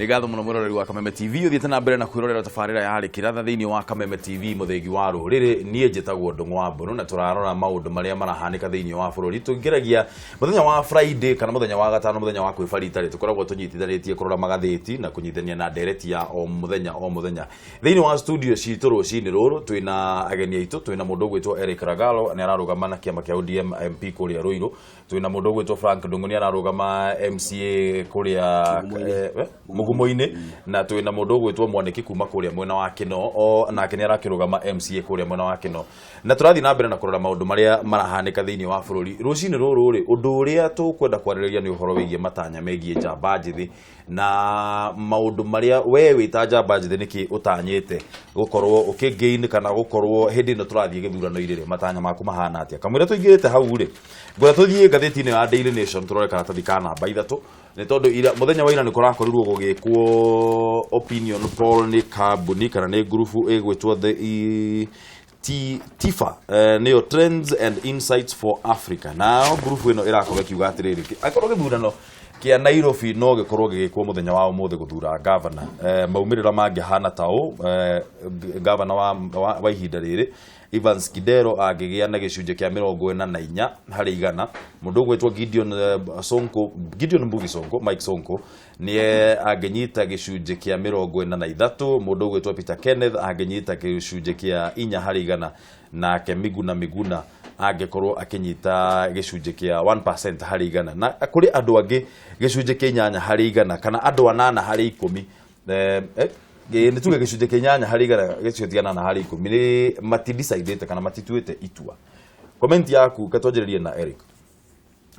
Nĩ ngatho mũno mwĩroreri wa Kameme TV, ũthiĩte na mbere na kwĩrorera tabarĩra ya Rĩkĩratha thĩinĩ wa Kameme TV, mũthĩgi wa rũrĩrĩ. Niĩ njĩtagwo Ndũng'ũ wa Mbũrũ na tũrarora maũndũ marĩa marahanĩka thĩinĩ wa bũrũri. Tũingĩragia mũthenya wa Friday kana mũthenya wa gatano, mũthenya wa kwĩbarita rĩ, tũkoragwo tũnyitithanĩtie kũrora magathĩti na kũnyitithania na ndereti ya o mũthenya o mũthenya. Thĩinĩ wa studio citũ rũcinĩ rũrũ twĩna ageni aitũ, twĩna mũndũ ũgwĩtwo Eric Ragalo, nĩ ararũgama na kĩama kĩa ODM MP kũrĩa Ruiru. Twĩna mũndũ ũgwĩtwo Frank Ndung'u, nĩ ararũgama MCA kũrĩa Mugumo-inĩ, na twĩna mũndũ ũgwĩtwo Mwanĩki kuma kũrĩa mwena wa Kĩno, o nake nĩ arakĩrũgama MCA kũrĩa mwena wa Kĩno. Na tũrathiĩ na mbere na kũrora maũndũ marĩa marahanĩka thĩinĩ wa bũrũri rũcinĩ rũrũ rĩ. Ũndũ ũrĩa tũkwenda kwarĩrĩria nĩ ũhoro wĩgiĩ matanya megiĩ njamba njĩthĩ na maũndũ marĩa we wĩ ta njamba njĩthĩ nĩkĩ ũtanyĩte gũkorwo ũkĩ gain kana gũkorwo hĩndĩ ĩno tũrathiĩ gĩthurano-inĩ rĩ, matanya maku mahana atĩa? Kamũira tũingĩrĩte hau rĩ, ngwenda tũthiĩ ngathĩti-inĩ ya Daily Nation tũrore karatathi ka namba 3, nĩ tondũ ira, mũthenya wa ira nĩ kũrakorirwo gũgĩkwo opinion poll nĩ kambuni kana nĩ ngurubu ĩgwĩtwo the TIFA, nĩyo Trends and Insights for Africa. Nayo ngurubu ĩno ĩrakorwo ĩkiuga atĩrĩrĩ, angĩkorwo gĩthurano kĩa Nairobi no gĩkorwo gĩgĩkwo mũthenya wa ũmũthĩ gũthura gavana, maumĩrĩra mangĩhana ta ũũ: gavana wa ihinda rĩrĩ Evans Kidero angĩgĩa na gĩcunjĩ kĩa 44%. Mũndũ ũgwĩtwo Gideon Sonko, Gideon Mbuvi Sonko, Mike Sonko nĩ angĩnyita gĩcunjĩ kĩa 43. Mũndũ ũgwĩtwo Peter Kenneth angĩnyita gĩcunjĩ kĩa 4%, nake Miguna Miguna angĩkorwo akĩnyita gĩcunjĩ kĩa 1%, na kũrĩ andũ angĩ gĩcunjĩ kĩa 8% kana andũ 8 harĩ 10. Nĩ tuge gĩcunjĩ kĩa 8%, gĩcunjĩ kĩa 8 harĩ 10 nĩ matidecidĩte kana matituĩte itua. Comment yaku, katwanjĩrĩrie na Eric,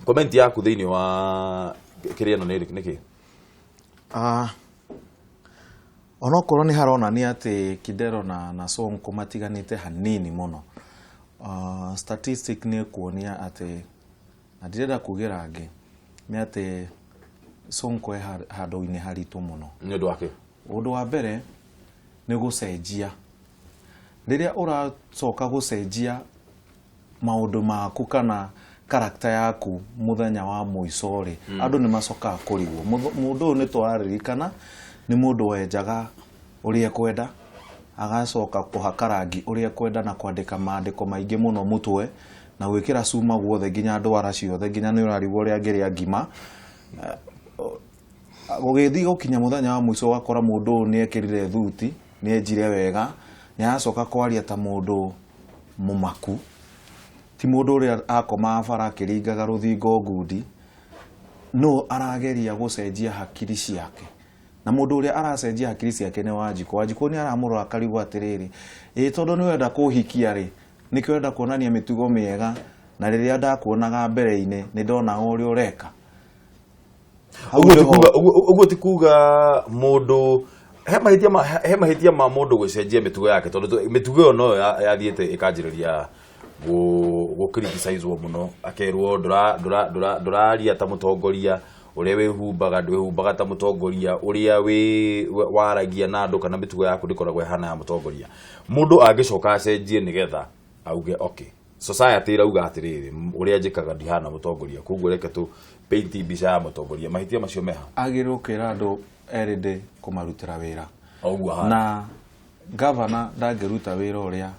comment yaku thĩinĩ wa kĩrĩa ĩno nĩ nĩkĩ? Onokorwo nĩ haronania atĩ Kidero na Sonko matiganĩte hanini mũno, statistic nĩ kuonia atĩ, na ndirenda kugĩra angĩ, nĩ atĩ Sonko e handũ-inĩ haritũ mũno. Nĩ ũndũ wake? Ũndũ wa mbere nĩ gũcenjia, rĩrĩa ũracoka gũcenjia maũndũ maku kana karakta yaku mũthenya wa mũico rĩ, andũ nĩ macokaga kũrigwo. Mũndũ ũyũ nĩ tũraririkana nĩ mũndũ wenjaga ũrĩa ekwenda, agacoka kũhaka rangi ũrĩa ekwenda na kwandĩka maandĩko maingĩ mũno mũtwe na gwĩkĩra cuma guothe nginya ndwara ciothe, nginya nĩ ũrarigwo ũrĩa angĩrĩa ngima. Gũgĩthiĩ gũkinya mũthenya wa mũico, ũgakora mũndũ ũyũ nĩ ekĩrire thuti, nĩ enjire wega, nĩ aracoka kwaria ta mũndũ mũmaku, ti mũndũ ũrĩa akomaga bara akĩringaga rũthingo ngundi. No arageria gũcenjia hakiri ciake, na mũndũ ũrĩa aracenjia hakiri ciake nĩ Wanjikũ. Wanjikũ nĩ aramũrora akarigwo atĩrĩrĩ, ĩ tondũ nĩ wenda kũhikia rĩ, nĩkĩo ũrenda kuonania mĩtugo mĩega, na rĩrĩa ndakuonaga mbere-inĩ nĩ ndonaga ũrĩa ũreka. Hau Ũguo ti nĩho- ũguo ti kuga mũndũ he mahĩtia ma mũndũ gũcenjia mĩtugo yake, tondũ mĩtugo ĩyo noyo yathiĩte ĩkanjĩrĩria gũ criticizwo mũno, akerwo ndũraria ta mũtongoria, ũrĩa wĩhumbaga ndwĩhumbaga ta mũtongoria, ũrĩa wĩ waragia na andũ kana mĩtugo yaku ndĩkoragwo ĩhana ya mũtongoria. Mũndũ angĩcoka acenjie nĩgetha auge, okay, society ĩrauga atĩrĩrĩ, ũrĩa njĩkaga ndihana mũtongoria, koguo reke tũ paint mbica ya mũtongoria, mahĩtia macio meha? Agĩrĩirwo kwĩra andũ erĩ kũmarutĩra wĩra. O ũguo ahana. Na gavana ndangĩruta wĩra ũrĩa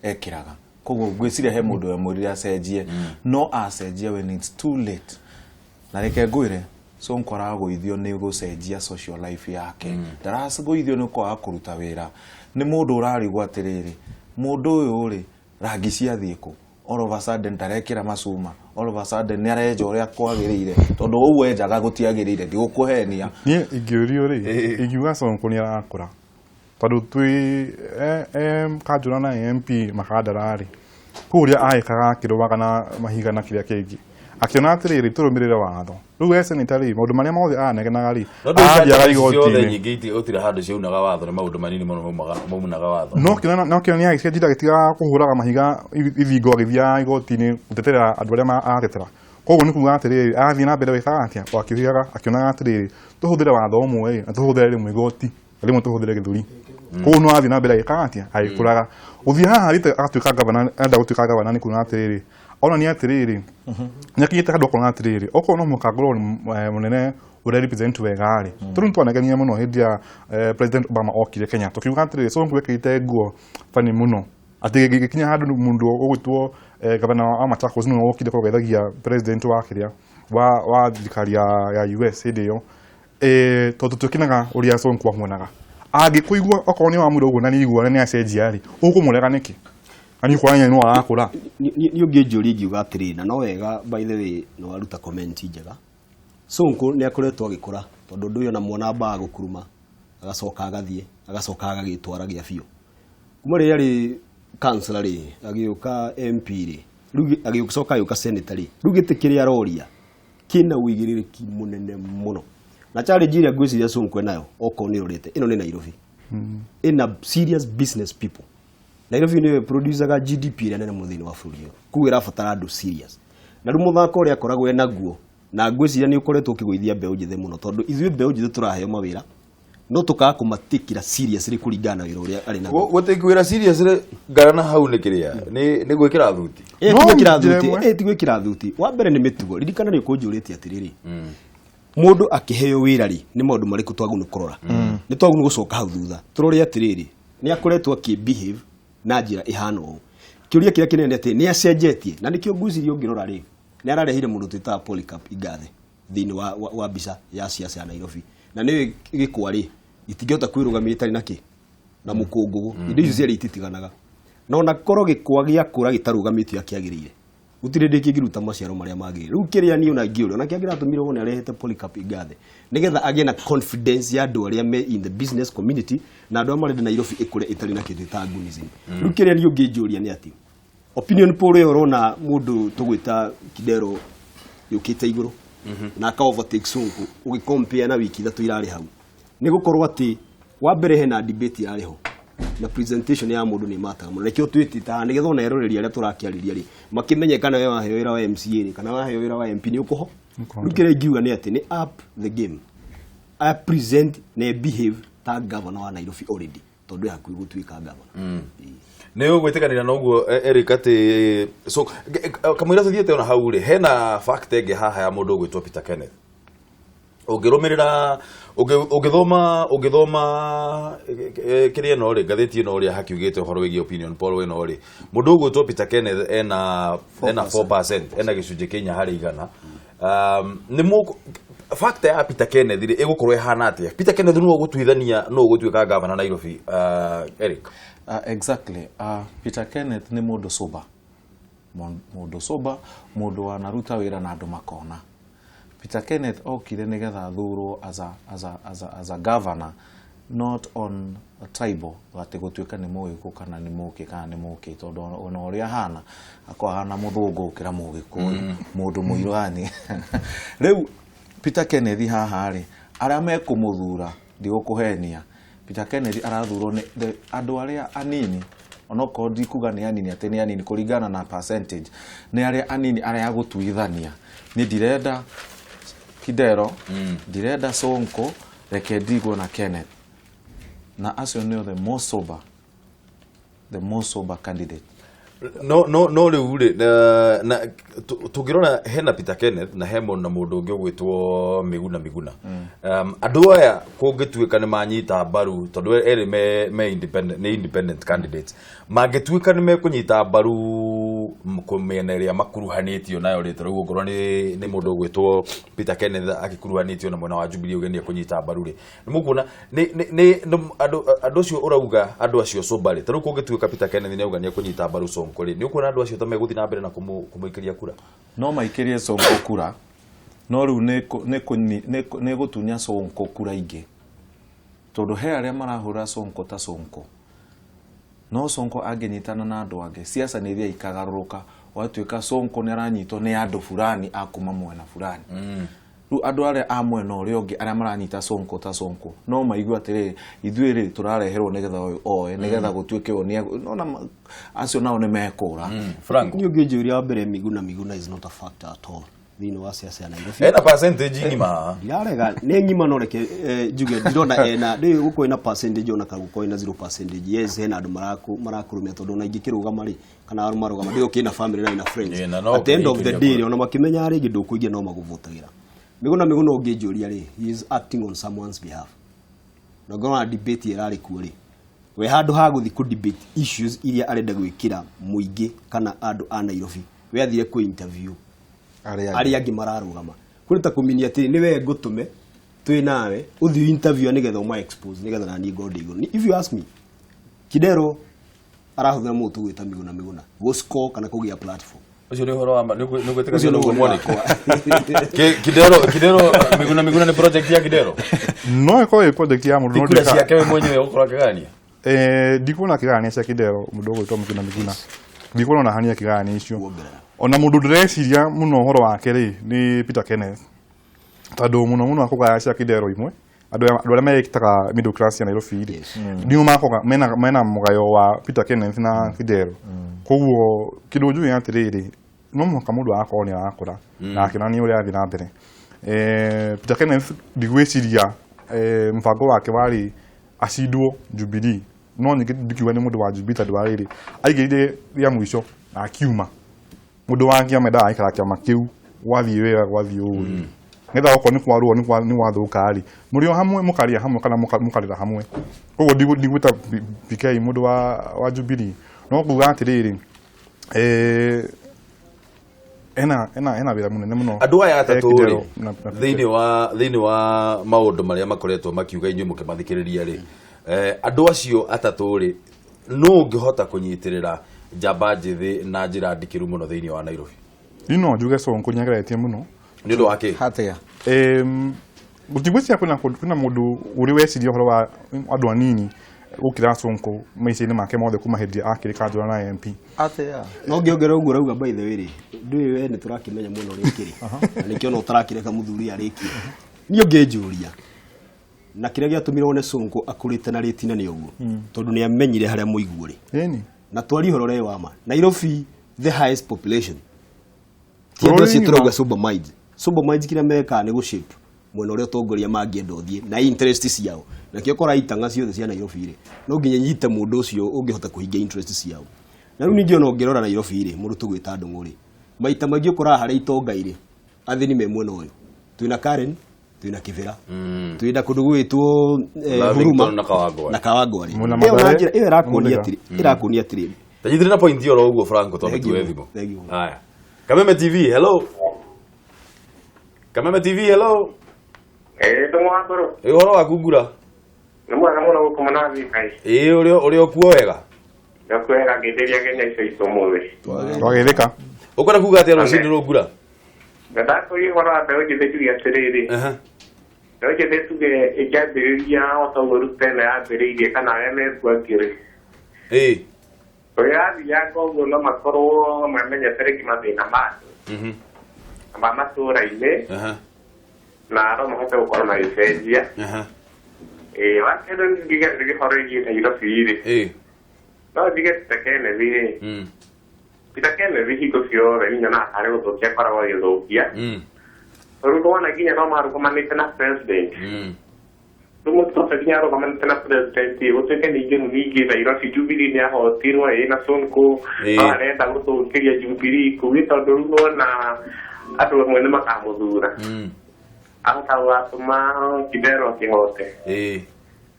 ekĩraga, koguo ngwĩciria he mũndũ wemwĩrire acenjie, no acenjie when it's too late. Na reke ngwĩre, Sonko aragũithio nĩ gũcenjia social life yake, ndaragũithio nĩ kwaga kũruta wĩra. Nĩ mũndũ ũrarigwo atĩrĩrĩ, mũndũ ũyũ rĩ, rangi ciathiĩ kũ? All of a sudden ndarekĩra macuma, all of a sudden nĩ arenja ũrĩa kwagĩrĩire, tondũ ũguo enjaga gũtiagĩrĩire, ndigũkũhenia. Niĩ ingĩũrio rĩ, ingiuga Sonko nĩ arakũra, tondũ twĩ kanjũra na MP Makandara rĩ, kũrĩa agĩkaga akĩrũaga na mahiga na kĩrĩa kĩngĩ, akĩona atĩrĩrĩ, tũrũmĩrĩre watho. Rĩu e senator rĩ, maũndũ marĩa mothe aranegenaga rĩ, No ndũ arathiaga ciothe igoti-inĩ. Nyingĩ gũtirĩ handũ ciaunaga watho, nĩ maũndũ manini mũno maunaga watho. No kĩona nĩ agĩcenjia, agĩtiga kũhũraga mahiga ithingo, agĩthiaga igoti-inĩ gũtetera andũ arĩa aratetera. Koguo nĩ kuga atĩrĩrĩ, arathiĩ na mbere gwĩkaga atĩa, o akĩhiaga, akĩonaga atĩrĩrĩ, tũhũthĩre watho ũmwe rĩ, na tũhũthĩre rĩmwe igoti, na rĩmwe tũhũthĩre gĩthũri. Koguo no arathiĩ na mbere agĩkaga atĩa, agĩkũraga. Gũthiĩ haha athiĩte agatuĩka gavana, enda gũtuĩka gavana, nĩ kuga atĩrĩrĩ, Ona nĩ atĩrĩrĩ, nĩ akinyĩte handũ akona atĩrĩrĩ, okorwo no mũhaka ngorwo mũnene ũrĩa represent wega rĩ, tondũ nĩtwanegenia mũno hĩndĩ ya President Obama okire Kenya, tũkiuga atĩrĩrĩ, Sonko ekĩrĩte nguo bani mũno atĩ gĩgĩkinya handũ mũndũ ũgwĩtwo gavana wa Machakos nĩwe wokire kũgeithagia president wa kĩrĩa wa thirikari ya US hĩndĩ ĩyo, tondũ tũtikenaga ũrĩa Sonko amuonaga. Angĩkũigua okorwo nĩ wamwĩra ũguo na nĩ aigua na nĩ acenjia rĩ, ũkũmũrega nĩkĩ? Na nĩ ũkuona nĩ arakũra. Nĩ ũngĩnjũria ingiuga atĩrĩrĩ, na no wega, by the way, nĩ waruta comment njega. Sonko nĩ akoretwo agĩkũra, tondũ ũndũ ũyũ ona mwana ambaga gũkuruma, agacoka agathiĩ, agacoka agagĩtwara gĩa biũ. Kuma rĩrĩa arĩ councillor rĩ, agĩũka MP rĩ, rĩu agĩcoka agĩũka senator rĩ, rĩu gĩtĩ kĩrĩa aroria kĩna ũigĩrĩrĩki mũnene mũno. Na challenge ĩrĩa ngwĩciria Sonko enayo, okorwo nĩ ũrorete, ĩno nĩ Nairobi, ĩna serious business people. Nairobi nĩyo producaga GDP ĩrĩa nene mũno thĩinĩ wa bũrũri ũyũ, koguo ĩrabatara andũ serious. Na rĩu mũthako ũrĩa akoragwo enaguo, na ngwĩciria nĩ ũkoretwo ũkĩgũithia mbeũ njĩthĩ mũno, tondũ ithuĩ mbeũ njĩthĩ tũraheo mawĩra no tũkaga kũmatikĩra seriously kũringana na wĩra ũrĩa arĩ naguo. Gũtĩkwĩra seriously ngarana hau nĩ kĩrĩa nĩ gwĩkĩra thuti. No, Ti gwĩkĩra njĩra thuti. ĩmwe. Ti gwĩkĩra thuti. Wa mbere nĩ mĩtugo. Ririkana nĩ ũkũnjũrĩtie atĩrĩrĩ, mũndũ akĩheo wĩra rĩ, nĩ maũndũ marĩkũ twagĩrĩirwo nĩ kũrora? Nĩ twagĩrĩirwo nĩ gũcoka hau thutha tũrore atĩrĩrĩ, nĩ akoretwo akĩ behave na njĩra ĩhana ũũ. Kĩũria kĩrĩa kĩnene atĩ nĩ acenjetie, na nĩkĩo ngwĩciria ũngĩrora rĩ, nĩ ararehire mũndũ twĩtaga Polycarp Igathe thĩinĩ wa mbica ya siasa ya Nairobi, na nĩwe gĩkwa rĩ itingĩhota kwĩrũgamia itarĩ na kĩ na mũkũngũgũ. Indo icio cierĩ ititiganaga, na ona korwo gĩkwa gĩakũra gĩtarũgamĩtio akĩagĩrĩire, gũtirĩ hĩndĩ kĩngĩruta maciaro marĩa magĩrĩire. Rĩu kĩrĩa niĩ ona ingĩũria, ona kĩrĩa kĩratũmire wone arehete Polycarp Igathe, nĩgetha agĩe na confidence ya andũ arĩa me in the business community na andũ arĩa marenda Nairobi ĩkũre ĩtarĩ na kĩndũ ĩtaga goonism. Rĩu kĩrĩa niĩ ũngĩnjũria nĩ atĩ opinion poll ĩyo ũrona mũndũ tũgwĩta Kidero yũkĩte igũrũ na aka overtake Sonko ũgĩcompare na wiki 3 irarĩ hau, nĩ gũkorwo atĩ wa mbere hena debate yarĩ ho, na presentation ya mũndũ nĩ mataga mũno. Nĩkĩo twĩtĩte nĩgetha ona eroreri arĩa tũrakĩarĩria rĩ makĩmenye kana we waheo wĩra wa MCA rĩ, kana waheo wĩra wa MP, nĩ ũkũho. Rĩu kĩrĩa ingiuga nĩ atĩ nĩ up the game, a present na behave ta governor wa Nairobi already, tondũ e hakuhĩ gũtuĩka governor. Nĩ ũgwĩtĩkanĩra na ũguo, Eric, atĩ so kamũira tũthiĩte ona hau rĩ, hena fact ĩngĩ haha ya mũndũ ũgwĩtwo Peter Kenneth. Ũngĩrũmĩrĩra, ũngĩthoma kĩrĩa ĩno rĩ, ngathĩti ĩno ũrĩa hakiugĩte ũhoro wĩgiĩ opinion poll ĩno rĩ, mũndũ ũgwĩtwo Peter Kenneth ena 4%, ena gĩcunjĩ kĩa 4%. Nĩ mũkũ factor ya Peter Kenneth rĩ ĩgũkorwo ĩhana atĩa? Peter Kenneth nĩwe ũgũtuithania nũ ũgũtuĩka gavana Nairobi, Eric? Exactly. Peter Kenneth nĩ mũndũ sober. Mũndũ sober, mũndũ wanaruta wĩra na andũ makona. Peter Kenneth okire nĩgetha athurwo as a governor, not on a tribal, atĩ gũtuĩka nĩ mũgĩkũ kana nĩ mũkĩ kana nĩ mũkĩ, tondũ ona ũrĩa ahana akorwo ahana mũthũngũ gũkĩra mũgĩkũyũ, mũndũ mũirũ yani. Rĩu Peter Kenneth haha rĩ, arĩa mekũmũthura, ndigũkũhenia, Peter Kenneth arathurwo nĩ andũ arĩa anini, onokorwo ndikuga nĩ anini atĩ nĩ anini kũringana na percentage, nĩ arĩa anini arĩa agũtuithania nĩ ndirenda Kidero, ndirenda Sonko, reke ndigwo na Kenneth, na acio nĩo the most sober candidate. No rĩu rĩ, na tũngĩrora hena Peter Kenneth na he na mũndũ ũngĩ ũgwĩtwo Miguna Miguna. Andũ aya kũngĩtuĩka nĩ manyita mbaru, tondũ erĩ me independent, nĩ independent candidates, mangĩtuĩka nĩ mekũnyita mbaru mĩena ĩrĩa makuruhanĩtio nayo rĩ, ta rĩu okorwo nĩ mũndũ ũgwĩtwo Peter Kenneth agĩkuruhanĩtio na mwena wa Jubilee uge nĩ ekũnyita mbaru rĩ, nĩ mũkuona nĩ andũ acio ũrauga andũ acio sober rĩ, ta rĩu kũngĩtuĩka Peter Kenneth nĩ auga nĩ ekũnyita mbaru Sonko rĩ, nĩ ũkuona andũ acio ta megũthiĩ na mbere na kũmũikĩria kura? No maikĩrie Sonko kura, no rĩu nĩ gũtunya Sonko kura ingĩ, tondũ he arĩa marahũra Sonko ta Sonko, no Sonko angĩnyitana na andũ angĩ, siasa nĩ ithiaga ikagarũrũka, ũgatuĩka Sonko nĩ aranyitwo nĩ andũ fulani a kuma mwena fulani. Rĩu andũ arĩa a mwena ũrĩa ũngĩ arĩa maranyita Sonko ta Sonko no maigue atĩrĩrĩ, ithuĩ rĩ tũrareherwo nĩgetha ũyũ oe, nĩgetha gũtuĩke ũyũ nona acio nao nĩ mekũra. Frank. Niĩ ũngĩnjũria, wa mbere, Miguna Miguna is not a factor at all. Thĩinĩ wa siasa ya Nairobi. Ena percentage ng'ima. Ndirarega nĩ ng'ima, no reke njuge ndirona ena ndĩ gũkorwo ina percentage ona kana gũkorwo ina 0%. Yes, hena andũ marakũrũmia tondũ ona ingĩkĩrũgama rĩ, kana arũ marũgama ndĩ ũkĩ na family na ina friends. Yeah, na no At the end of the kũingĩria day kura. rĩ, ona makĩmenya rĩngĩ ndũkũingĩra no magũvotagĩra. Mĩgũna Mĩgũna ũngĩnjũria rĩ, he is acting on someone's behalf, na ngorwo na debate ĩrarĩ kuo rĩ, we handũ ha gũthiĩ kũ debate issues iria arenda gwĩkĩra mũingĩ kana andũ a Nairobi, we athire kũ interview arĩa arĩa angĩ mararũgama kũrĩ ta kũminia atĩrĩ nĩ we ngũtũme twĩ nawe ũthiĩ interview nĩgetha ũma expose nĩgetha nani ngorwo ndĩ igũrũ. If you ask me, Kidero arahũthĩra mũndũ tũgwĩta Mĩgũna Mĩgũna gũscore kana kũgĩa platform. Ũcio nĩ ũhoro wa ma, nĩ gwĩtĩka. Ũcio nĩ ũguo woni mwaniki. wakwa. Kidero, Mĩgũna Mĩgũna nĩ project ya Kidero. No ĩkorwo ĩ project ya mũndũ Ti no kura ciake we mwenyewe ũgũkorwo akĩgania. Ndikuona kĩgania cia Kidero, mũndũ ũgwĩtwo Mĩgũna Mĩgũna, ndikuona ona hania kĩgania icio. Kuongerera. Ona mũndũ ndĩreciria mũno ũhoro wake rĩ nĩ Peter Kenneth, tondũ mũno mũno akũgaya cia Kidero imwe andũ arĩa mekĩtaga middle class ya Nairobi rĩ nĩo makoga mena mũgayo wa Peter Kenneth na Kidero. Koguo kĩndũ njũĩ atĩrĩrĩ, no mũhaka mũndũ agakorwo nĩ arakũra na akĩonania ũrĩa athiĩ na mbere. Peter Kenneth ndigwĩciria mũbango wake warĩ acindwo Jubilee, no ningĩ ndikiuga nĩ mũndũ wa Jubilee tondũ wa rĩrĩ aingĩrire rĩa mũico na akiuma. Mũndũ wa kĩama endaga aikara kĩama kĩu gwathiĩ wega gwathiĩ ũru, nĩgetha okorwo nĩ kwarũo nĩ gwathũka rĩ, mũrĩ o hamwe mũkarĩa hamwe kana mũkarĩra hamwe. Koguo ndigwĩta PK mũndũ wa Jubilee, no kuga atĩrĩrĩ, ena wĩra mũnene mũno. Andũ aya atatũ rĩ, Kidero na PK. Thĩinĩ wa maũndũ marĩa makoretwo makiuga inyuĩ mũkĩmathikĩrĩria rĩ, andũ acio atatũ rĩ, nũ ũngĩhota kũnyitĩrĩra njamba njĩthĩ na njĩra ndikĩru mũno thĩinĩ wa Nairobi? Niĩ no njuge Sonko nĩageretie mũno. Nĩ ũndũ wa kĩ? Hatia? Gũtigwĩciria kwĩna mũndũ ũrĩ weciria ũhoro wa andũ anini gũkĩra Sonko maica-inĩ make mothe kuma hĩndĩ ĩrĩa akĩrĩ kanjũra na MP. Atia? No ngĩongerera ũguo ũrauga, by the way rĩ, ndũĩ we nĩ tũrakĩmenya mũno ũrĩa ũkĩrĩ na nĩkĩo ona ũtarakĩreka mũthuri arĩkie. Niĩ ũngĩnjũria na kĩrĩa gĩatũmire one Sonko akũrĩte na rĩtina nĩ ũguo tondũ nĩ amenyire harĩa mũiguo rĩ. Ĩni. Na twarie ũhoro ũrĩa wa ma, Nairobi the highest population ti andũ acio Bũrũri tũrauga ng'ima. sober minds. Sober minds kĩrĩa mekaga nĩ gũshape mwena ũrĩa ũtongoria mangĩenda ũthiĩ na interest ciao, na kĩo kora itang'a ciothe cia Nairobi rĩ, no nginya nyite mũndũ ũcio ũngĩhota kũhingia interest ciao. Na rĩu ningĩ ona ũngĩrora Nairobi rĩ, mũndũ tũgwĩta Ndũng'ũ rĩ, maita maingĩ ũkoraga harĩa itonga irĩ athĩni me mwena ũyũ, twĩna Karen, twĩna Kibera, twĩna kũndũ gwĩtwo Lavington Huruma na Kawangware. na Kawangware. Mwena Ĩyo na Mathare, njĩra ĩyo ĩrakuonia Mũthĩga. atĩrĩ ĩrakuonia atĩrĩ Tanyitĩrĩra na point oro ũguo, Franco, tondũ Thank you. tuwe thimũ. Thank you. Haya, Kameme TV, hello. Kameme TV, hello. Ĩĩ, ndũmwambũrũ. Ĩ, ũhoro waku ngura? Nĩ mwega mũno gũkũ mũnathi Ngai. Ĩ, ũrĩ okuo wega? Ndakwĩra ngĩthĩria Kenya icio itũ ũmũthĩ. Twageithĩka. Ũkwenda kuga atĩa rũcinĩ rũngura? Na ndakũria ũhoro wa mbeũ njĩthĩ njuge atĩrĩrĩ, mbeũ njĩthĩ tuge ĩngĩambĩrĩria o ta ũguo Ruto ĩno yambĩrĩirie kana arĩa mekuo angĩ-rĩ, ũrĩa yathianga ũguo no makorwo mamenyete rĩngĩ mathĩna ma andũ na ma matũũra-inĩ na no mahote gũkorwo magĩcenjia. Ĩĩ, wa kerĩ njuge ũhoro wĩgiĩ Nairobi-rĩ, no njuge Peter Kenneth rĩ, Peter Kenneth hingo ciothe niĩ nyonaga tarĩ gũthũkia akoragwo agĩthũkia. Rĩu ndona nginya no marũgamanĩte na president, rĩu mũndũ ũcio nginya arũgamanĩte na president gũtuĩke ningĩ rĩu ningĩ Nairobi Jubilee nĩ ahotirwo ĩ na Sonko, no arenda gũthũkĩria Jubilee kũu tondũ rĩu nĩwona andũ amwe nĩ makamũthura, ahota gũgatũma Kidero akĩhote.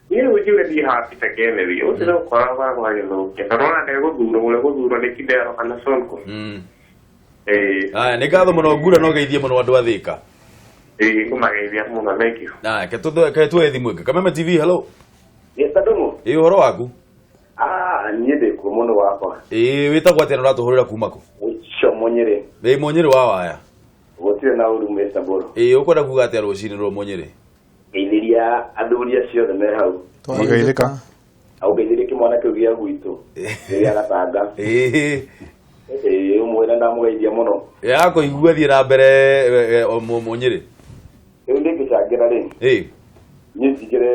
Niĩ rĩu njuge niĩ haha Peter Kenneth ũcio nĩ gũkorwo akoragwo agĩthũkia tondũ ona ndegũthurwo, ũrĩa gũthurwo nĩ Kidero kana Sonko. Ĩĩ. Aya, nĩ ngatho mũno ngura, no geithie mũno andũ a Thĩka. Ĩĩ, ngũmageithia mũno, thank you. Aya, ke tuoe thimũ ĩngĩ. Kameme TV, hello. Mr. Ndung'u. Ĩ, ũhoro waku? Ah, niĩ ndĩ kuo mũno wakwa. Ĩ, wĩtagwo atĩa na ũratũhũrĩra kuma kũ? Ũcio Mũnyĩrĩ. Ĩ, Mũnyĩrĩ wa waya. Gũtirĩ na ũru, Mr. Mbũrũ. Ĩ, ũkwenda kuga atĩa rũcinĩ rũrũ, Mũnyĩrĩ? Ngeithĩria athuri acio othe me hau. Twageithĩka. Au ngeithĩria kĩmwana kĩu gĩa gwitũ gĩa Gatanga. Ĩĩ, ũmwĩre ndamũgeithia mũno. Ya kũigua, thiĩ na mbere, Mũnyĩrĩ. Rĩu ndĩngĩcangĩra rĩ, niĩ njigĩre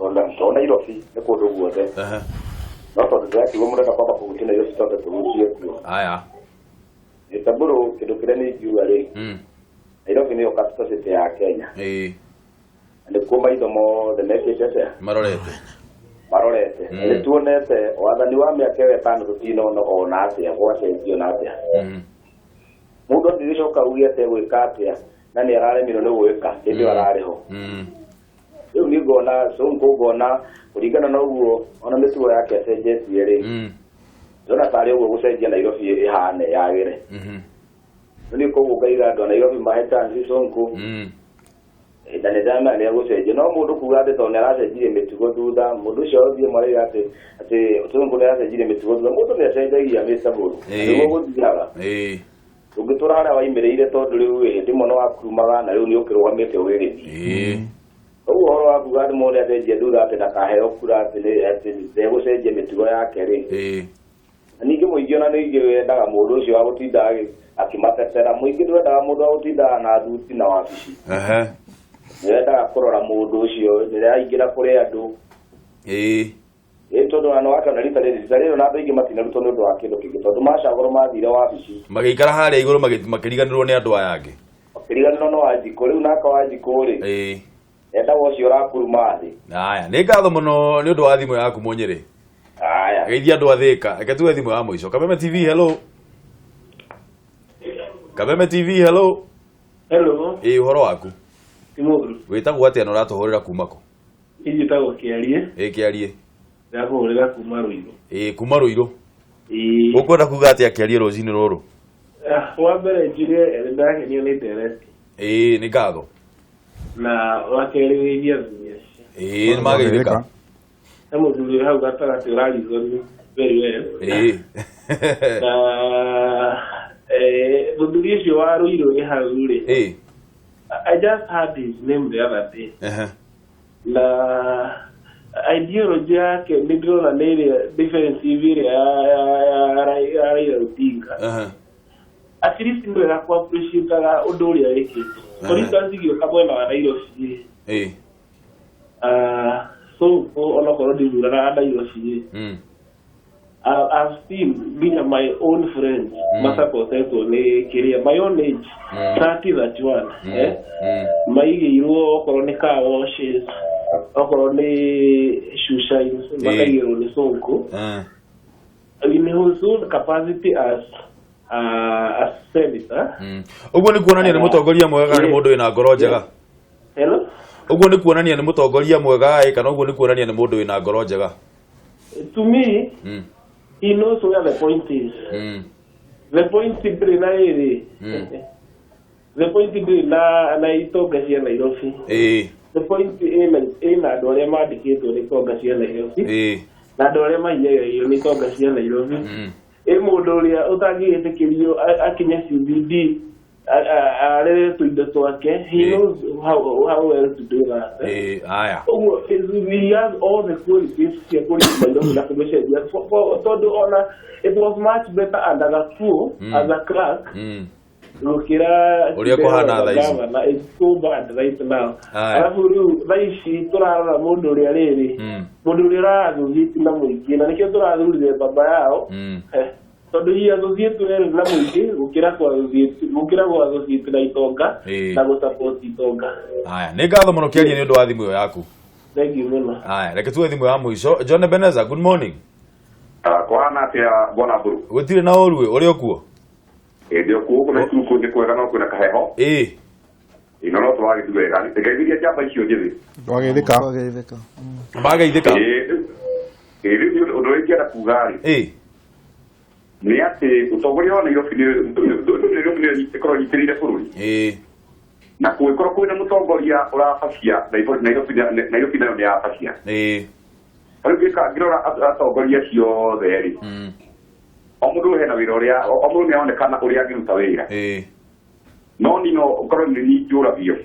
ona to Nairobi, nĩ kũndũ guothe, no tondũ ndĩrakiuga mũrenda kwamba kũhutia Nairobi tondũ tũhutie kuo. Aya. Mr. Mbũrũ, kĩndũ kĩrĩa niĩ ingiuga rĩ, Nairobi nĩyo capital city ya Kenya. Na nĩkuo maitho mothe mekĩte atĩa? Marorete. Nĩ tuonete wathani wa mĩaka ĩyo ĩtano tũtinona ona atĩa gwacenjio na atĩa. Mũndũ angĩgĩcoka auge atĩ egwĩka atĩa na nĩ araremirwo nĩ gwĩka hĩndĩ ĩyo ararĩ ho. Rĩu niĩ ngona Sonko ngona kũringana na ũguo ona mĩtugo yake acenjetie rĩ, ndĩrona tarĩ ũguo gũcenjia Nairobi ĩhane yagĩre. Nĩ koguo ngaiga andũ a Nairobi mahe chance Sonko. Na nĩ ndamenya nĩ egũcenjia no mũndũ kuga atĩ tondũ nĩ aracenjirie mĩtugo thutha mũndũ ũcio ũthiĩ mwarĩire atĩ Sonko nĩ aracenjirie mĩtugo thutha mũndũ nĩ acenjagia Mr. Mburu. Nĩguo gũthiaga. Ũngĩtũra harĩa waimĩrĩire tondũ rĩu hĩndĩ ĩmwe nĩ wakurumaga na rĩu nĩ ũkĩrũgamĩte ũgĩgĩthiĩ. Ũguo ũhoro wa kuga atĩ mũndũ nĩ acenjia thutha atĩ ndakaheo kura atĩ ndegũcenjia mĩtugo yake rĩ. Na ningĩ mũingĩ ona ningĩ wendaga mũndũ ũcio wa gũtinda akĩmatetera mũingĩ ndwendaga mũndũ wa gũtinda na thuti na wabici. Nĩwendaga kũrora mũndũ ũcio rĩrĩa aingĩra kũrĩ andũ. Tondũ ona wakĩona rita rĩrĩ na andũ aingĩ matinarutwo nĩ ũndũ wa kĩndũ kĩngĩ tondũ macagũrwo mathire wabici. Magĩikara harĩa igũrũ makĩriganĩrwo nĩ andũ aya angĩ. Makĩriganĩrwo nĩ Wanjikũ rĩu nake Wanjikũ rĩ. Endaga ũcio ũrakuruma thĩ. Aya, nĩ ngatho mũno nĩ ũndũ wa thimũ yaku Mũnyĩrĩ. Aya. Geithia andũ a Thĩka. Reke tuwe thimũ ya mũico. Kameme TV, hello. Kameme TV, hello. Hello. Ũhoro waku? Ti mũru. Wĩtagwo atĩa na ũratũhũrĩra kuma kũ? Njĩtagwo Kĩarie. Kĩarie. Ndakũhũrĩra kuma Ruiru. Kuma Ruiru. Ũkwenda kuga atĩa Kĩarie rũcinĩ rũrũ? Wa mbere njuge nĩ ndakenio nĩ ndereti. Nĩ ngatho. Na wa kerĩ wĩigie athuri acio. Nĩ mageithĩka. He mũthuri wĩ hau gatagatĩ ũrareason very well. Na mũthuri ũcio wa Ruiru wĩ hau rĩ. I just heard his name the other day. Na ideology yake nĩ ndĩrona nĩ ĩrĩa defensive ĩrĩa ya Raila Odinga. At least nĩ wega kũ appreciate-aga ũndũ ũrĩa wĩkĩte. For instance ingĩũka mwena wa Nairobi rĩ. Sonko onokorwo ndithuranaga Nairobi rĩ. I've seen nginya my own friends masupportetwo nĩ kĩrĩa my own age 30 31 maigĩirwo okorwo nĩ car washes okorwo nĩ shoe shines makaigĩrwo nĩ Sonko in his own capacity as a senator. Ũguo nĩ kuonania nĩ mũtongoria mwega kana nĩ mũndũ wĩna ngoro njega? Hello? Ũguo nĩ kuonania nĩ mũtongoria mwega kana ũguo nĩ kuonania nĩ mũndũ wĩna ngoro njega? To me, he knows where the point is. The point ndĩrĩ na rĩrĩ. The point ndĩrĩ na itonga cia Nairobi. The point ĩna andũ arĩa mandĩkĩtwo nĩ itonga cia Nairobi. Na andũ arĩa mahinyagĩrĩrio nĩ itonga cia Nairobi. Ĩ mũndũ ũrĩa ũtangĩgĩtĩkĩrio akinye CBD arere tũindo twake. He knows how well to do that. Aya. Ũguo he has all the qualities cia kũrĩma Nairobi na kũmĩcenjia. Tondũ ona it was much better under Gakuo as a clerk gũkĩra ũrĩa kũhana thaa ici. It's so bad right now. Alafu rĩu thaa ici tũrarora mũndũ ũrĩa rĩrĩ mũndũ ũrĩa ũrathuthitie na mũingĩ na nĩkĩo tũrathurire baba yao tondũ he associate well na mũingĩ gũkĩra gũassociate na itonga na gũsupport itonga. Aya, nĩ ngatho mũno Kĩarie nĩ ũndũ wa thimũ ĩyo yaku. Thank you mũno. Aya, reke tuwe thimũ ya mũico. John Ebenezer, good morning. Kũhana atĩa bwana Mburu? Gũtirĩ na ũru ũrĩ ũkuo? Ndĩ okuo gũkũ Naikuru kũ nĩ kwega no kwĩna kaheho. Ino no tũragĩthiĩ wega. Ngeithirie njamba icio njĩthĩ. Twageithĩka. Mageithĩka. Rĩu ũndũ ũrĩa ingĩenda kuga rĩ. Nĩ atĩ ũtongoria wa Nairobi nĩ ĩkorwo ĩnyitĩrĩire bũrũri. Na kũngĩkorwo kwĩna mũtongoria ũrabacia Nairobi nayo nĩ yabacia. Rĩu ngĩrora atongoria acio othe rĩ. O mũndũ hena wĩra ũrĩa o mũndũ nĩ aronekana ũrĩa angĩruta wĩra. No ni no ũkorwo nĩ niĩ njũragio.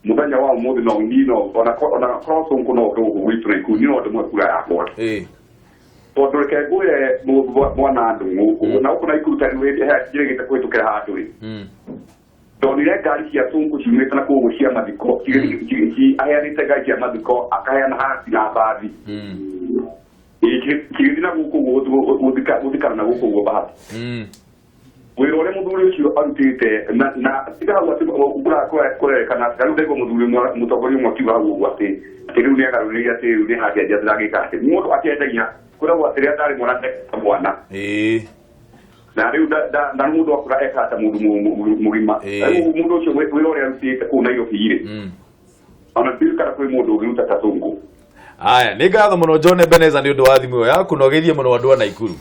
Mũthenya wa ũmũthĩ no niĩ no ona korwo Sonko no oke gũkũ gwitũ Naikuru niĩ no ndĩmũhe kura yakwa. Tondũ reke ngwĩre mwana Ndung'u na gũkũ Naikuru ta rĩu njĩrĩgĩte kũhĩtũkĩra handũ rĩ. Ndonire ngari cia Sonko ciumĩte na kũu cia mathiko aheanĩte ngari cia mathiko akaheana hati na mbathi. Cigĩthiĩ na gũkũ ũguo gũthikana na gũkũ ũguo Bahati. Wĩra ũrĩa mũthuri ũcio arutĩte na tiga hau atĩ kũrerekana atĩ rĩu ndaigua mũthuri mũtongoria ũmwe akiuga hau ũguo atĩ rĩu nĩagarũrĩire atĩ rĩu nĩ hakĩendia ndĩragĩka atĩ mũndũ akĩendagia kwĩragwo atĩ rĩrĩa ndarĩ mwana ndekaga mwana. Na rĩu na mũndũ akũra ekaga ta mũndũ mũgima. Rĩu mũndũ ũcio wĩra ũrĩa arutĩte kũu Nairobi rĩ, ona ndiũĩ kana kwĩ mũndũ ũngĩruta ta Sonko. Aya, nĩ ngatho mũno John Ebenezer nĩ ũndũ wa thimũ ĩyo yaku na ũgeithie mũno andũ a Naikuru.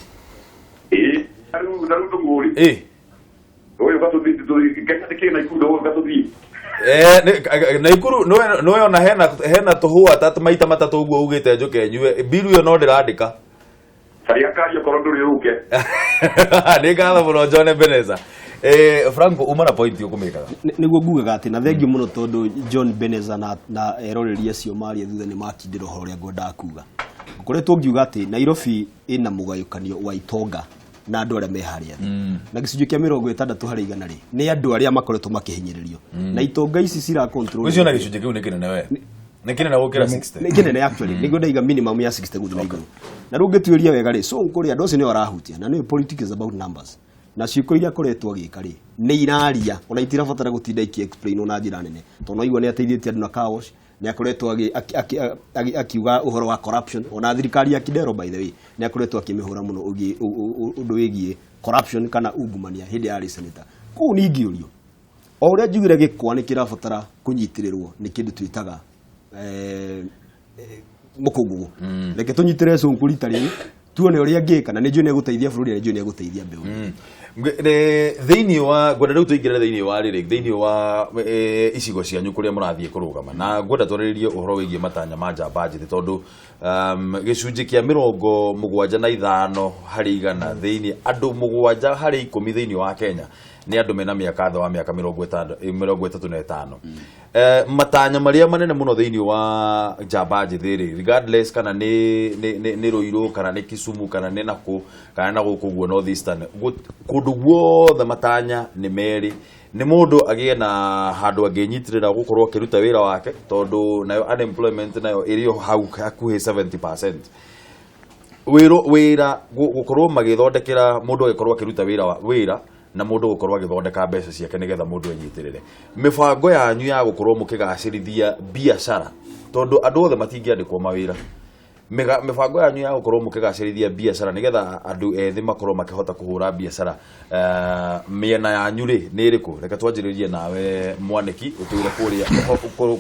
Na rĩu ndũng'ũrĩ. Ũyũ gatũthiĩ Kenya nĩkĩ Naikuru ndũng'ũrĩ gatũthiĩ. Naikuru nĩwe ona hena tũhũa ta maita matatũ ũguo ugĩte njũke nyue biru ĩyo no ndĩrandĩka. Caria ngari okorwo ndũrĩ ũke. Nĩ ngatho mũno John Ebenezer. Franco uma na point ũkũmĩkaga. Nĩguo ngugaga atĩ na thengiũ mũno tondũ John Ebenezer na eroreri acio maria thutha nĩ makindĩra ũhoro ũrĩa ngwendaga kuga. Ngoretwo ngiuga atĩ Nairobi ĩna mũgayũkanio wa itonga na andũ arĩa me harĩa thĩ. Na gĩcunjĩ kĩa 60 harĩ igana rĩ nĩ andũ arĩa makoretwo makĩhinyĩrĩrio. Na itonga ici cira control. Ũcio na gĩcunjĩ kĩu nĩ kĩnene we. Nĩ kĩnene gũkĩra 60. Nĩ kĩnene actually. Nĩguo ndaiga minimum ya 60 gũthiĩ na igũrũ. Na rĩu ũngĩtuĩria wega rĩ, Sonko rĩ andũ acio nĩo arahutia na nĩyo politics is about numbers. Na ciĩko iria akoretwo agĩka rĩ nĩ iraria ona itirabatara gũtinda iki explain na njĩra nene tondũ no igua nĩ ateithĩtie andũ na car wash, nĩ akoretwo akiuga ũhoro wa corruption ona thirikari ya Kidero by the way nĩ akoretwo akĩmĩhũra mũno ũndũ wĩgiĩ corruption kana ungumania hĩndĩ yarĩ senator. Kũu ningĩũrio o ũrĩa njugire gĩkwa nĩ kĩrabatara kũnyitĩrĩrwo nĩ kĩndũ twĩtaga mũkũngũgũ. Reke tũnyitĩrĩre Sonko rita rĩrĩ tuone ũrĩa angĩka na nĩ njũĩ nĩ egũteithia bũrũri na nĩ njũĩ nĩ egũteithia mbeũ. Thĩinĩ wa ngwenda rĩu tũingĩre thĩinĩ wa rĩrĩ thĩinĩ wa icigo cianyu kũrĩa mũrathiĩ kũrũgama na ngwenda twarĩrĩrie ũhoro wĩgiĩ matanya ma njamba njĩthĩ tondũ gĩcunjĩ kĩa 75 harĩ igana thĩinĩ andũ 7 harĩ 10 thĩinĩ wa Kenya nĩ andũ mena mĩaka thĩ wa mĩaka 35. Matanya marĩa manene mũno thĩinĩ wa njamba njĩthĩ rĩ regardless kana nĩ Ruiru kana nĩ Kisumu kana nĩ nakũ kana na gũkũ guo North Eastern kũndũ guothe matanya nĩ merĩ nĩ mũndũ agĩe na handũ angĩnyitĩrĩra gũkorwo akĩruta wĩra wake tondũ nayo unemployment nayo ĩrĩ o hau hakuhĩ 70%. Wĩra gũkorwo magĩthondekera mũndũ agĩkorwo akĩruta wĩra na mũndũ gũkorwo agĩthondeka mbeca ciake nĩgetha mũndũ enyitĩrĩre. Mĩbango yanyu ya gũkorwo mũkĩgacĩrithia biacara tondũ andũ othe matingĩandĩkwo mawĩra. Mĩbango yanyu ya gũkorwo mũkĩgacĩrithia biacara nĩgetha andũ ethĩ makorwo makĩhota kũhũra biacara mĩena yanyu rĩ nĩ ĩrĩkũ? Reke twanjĩrĩrie nawe Mwanĩki ũtũire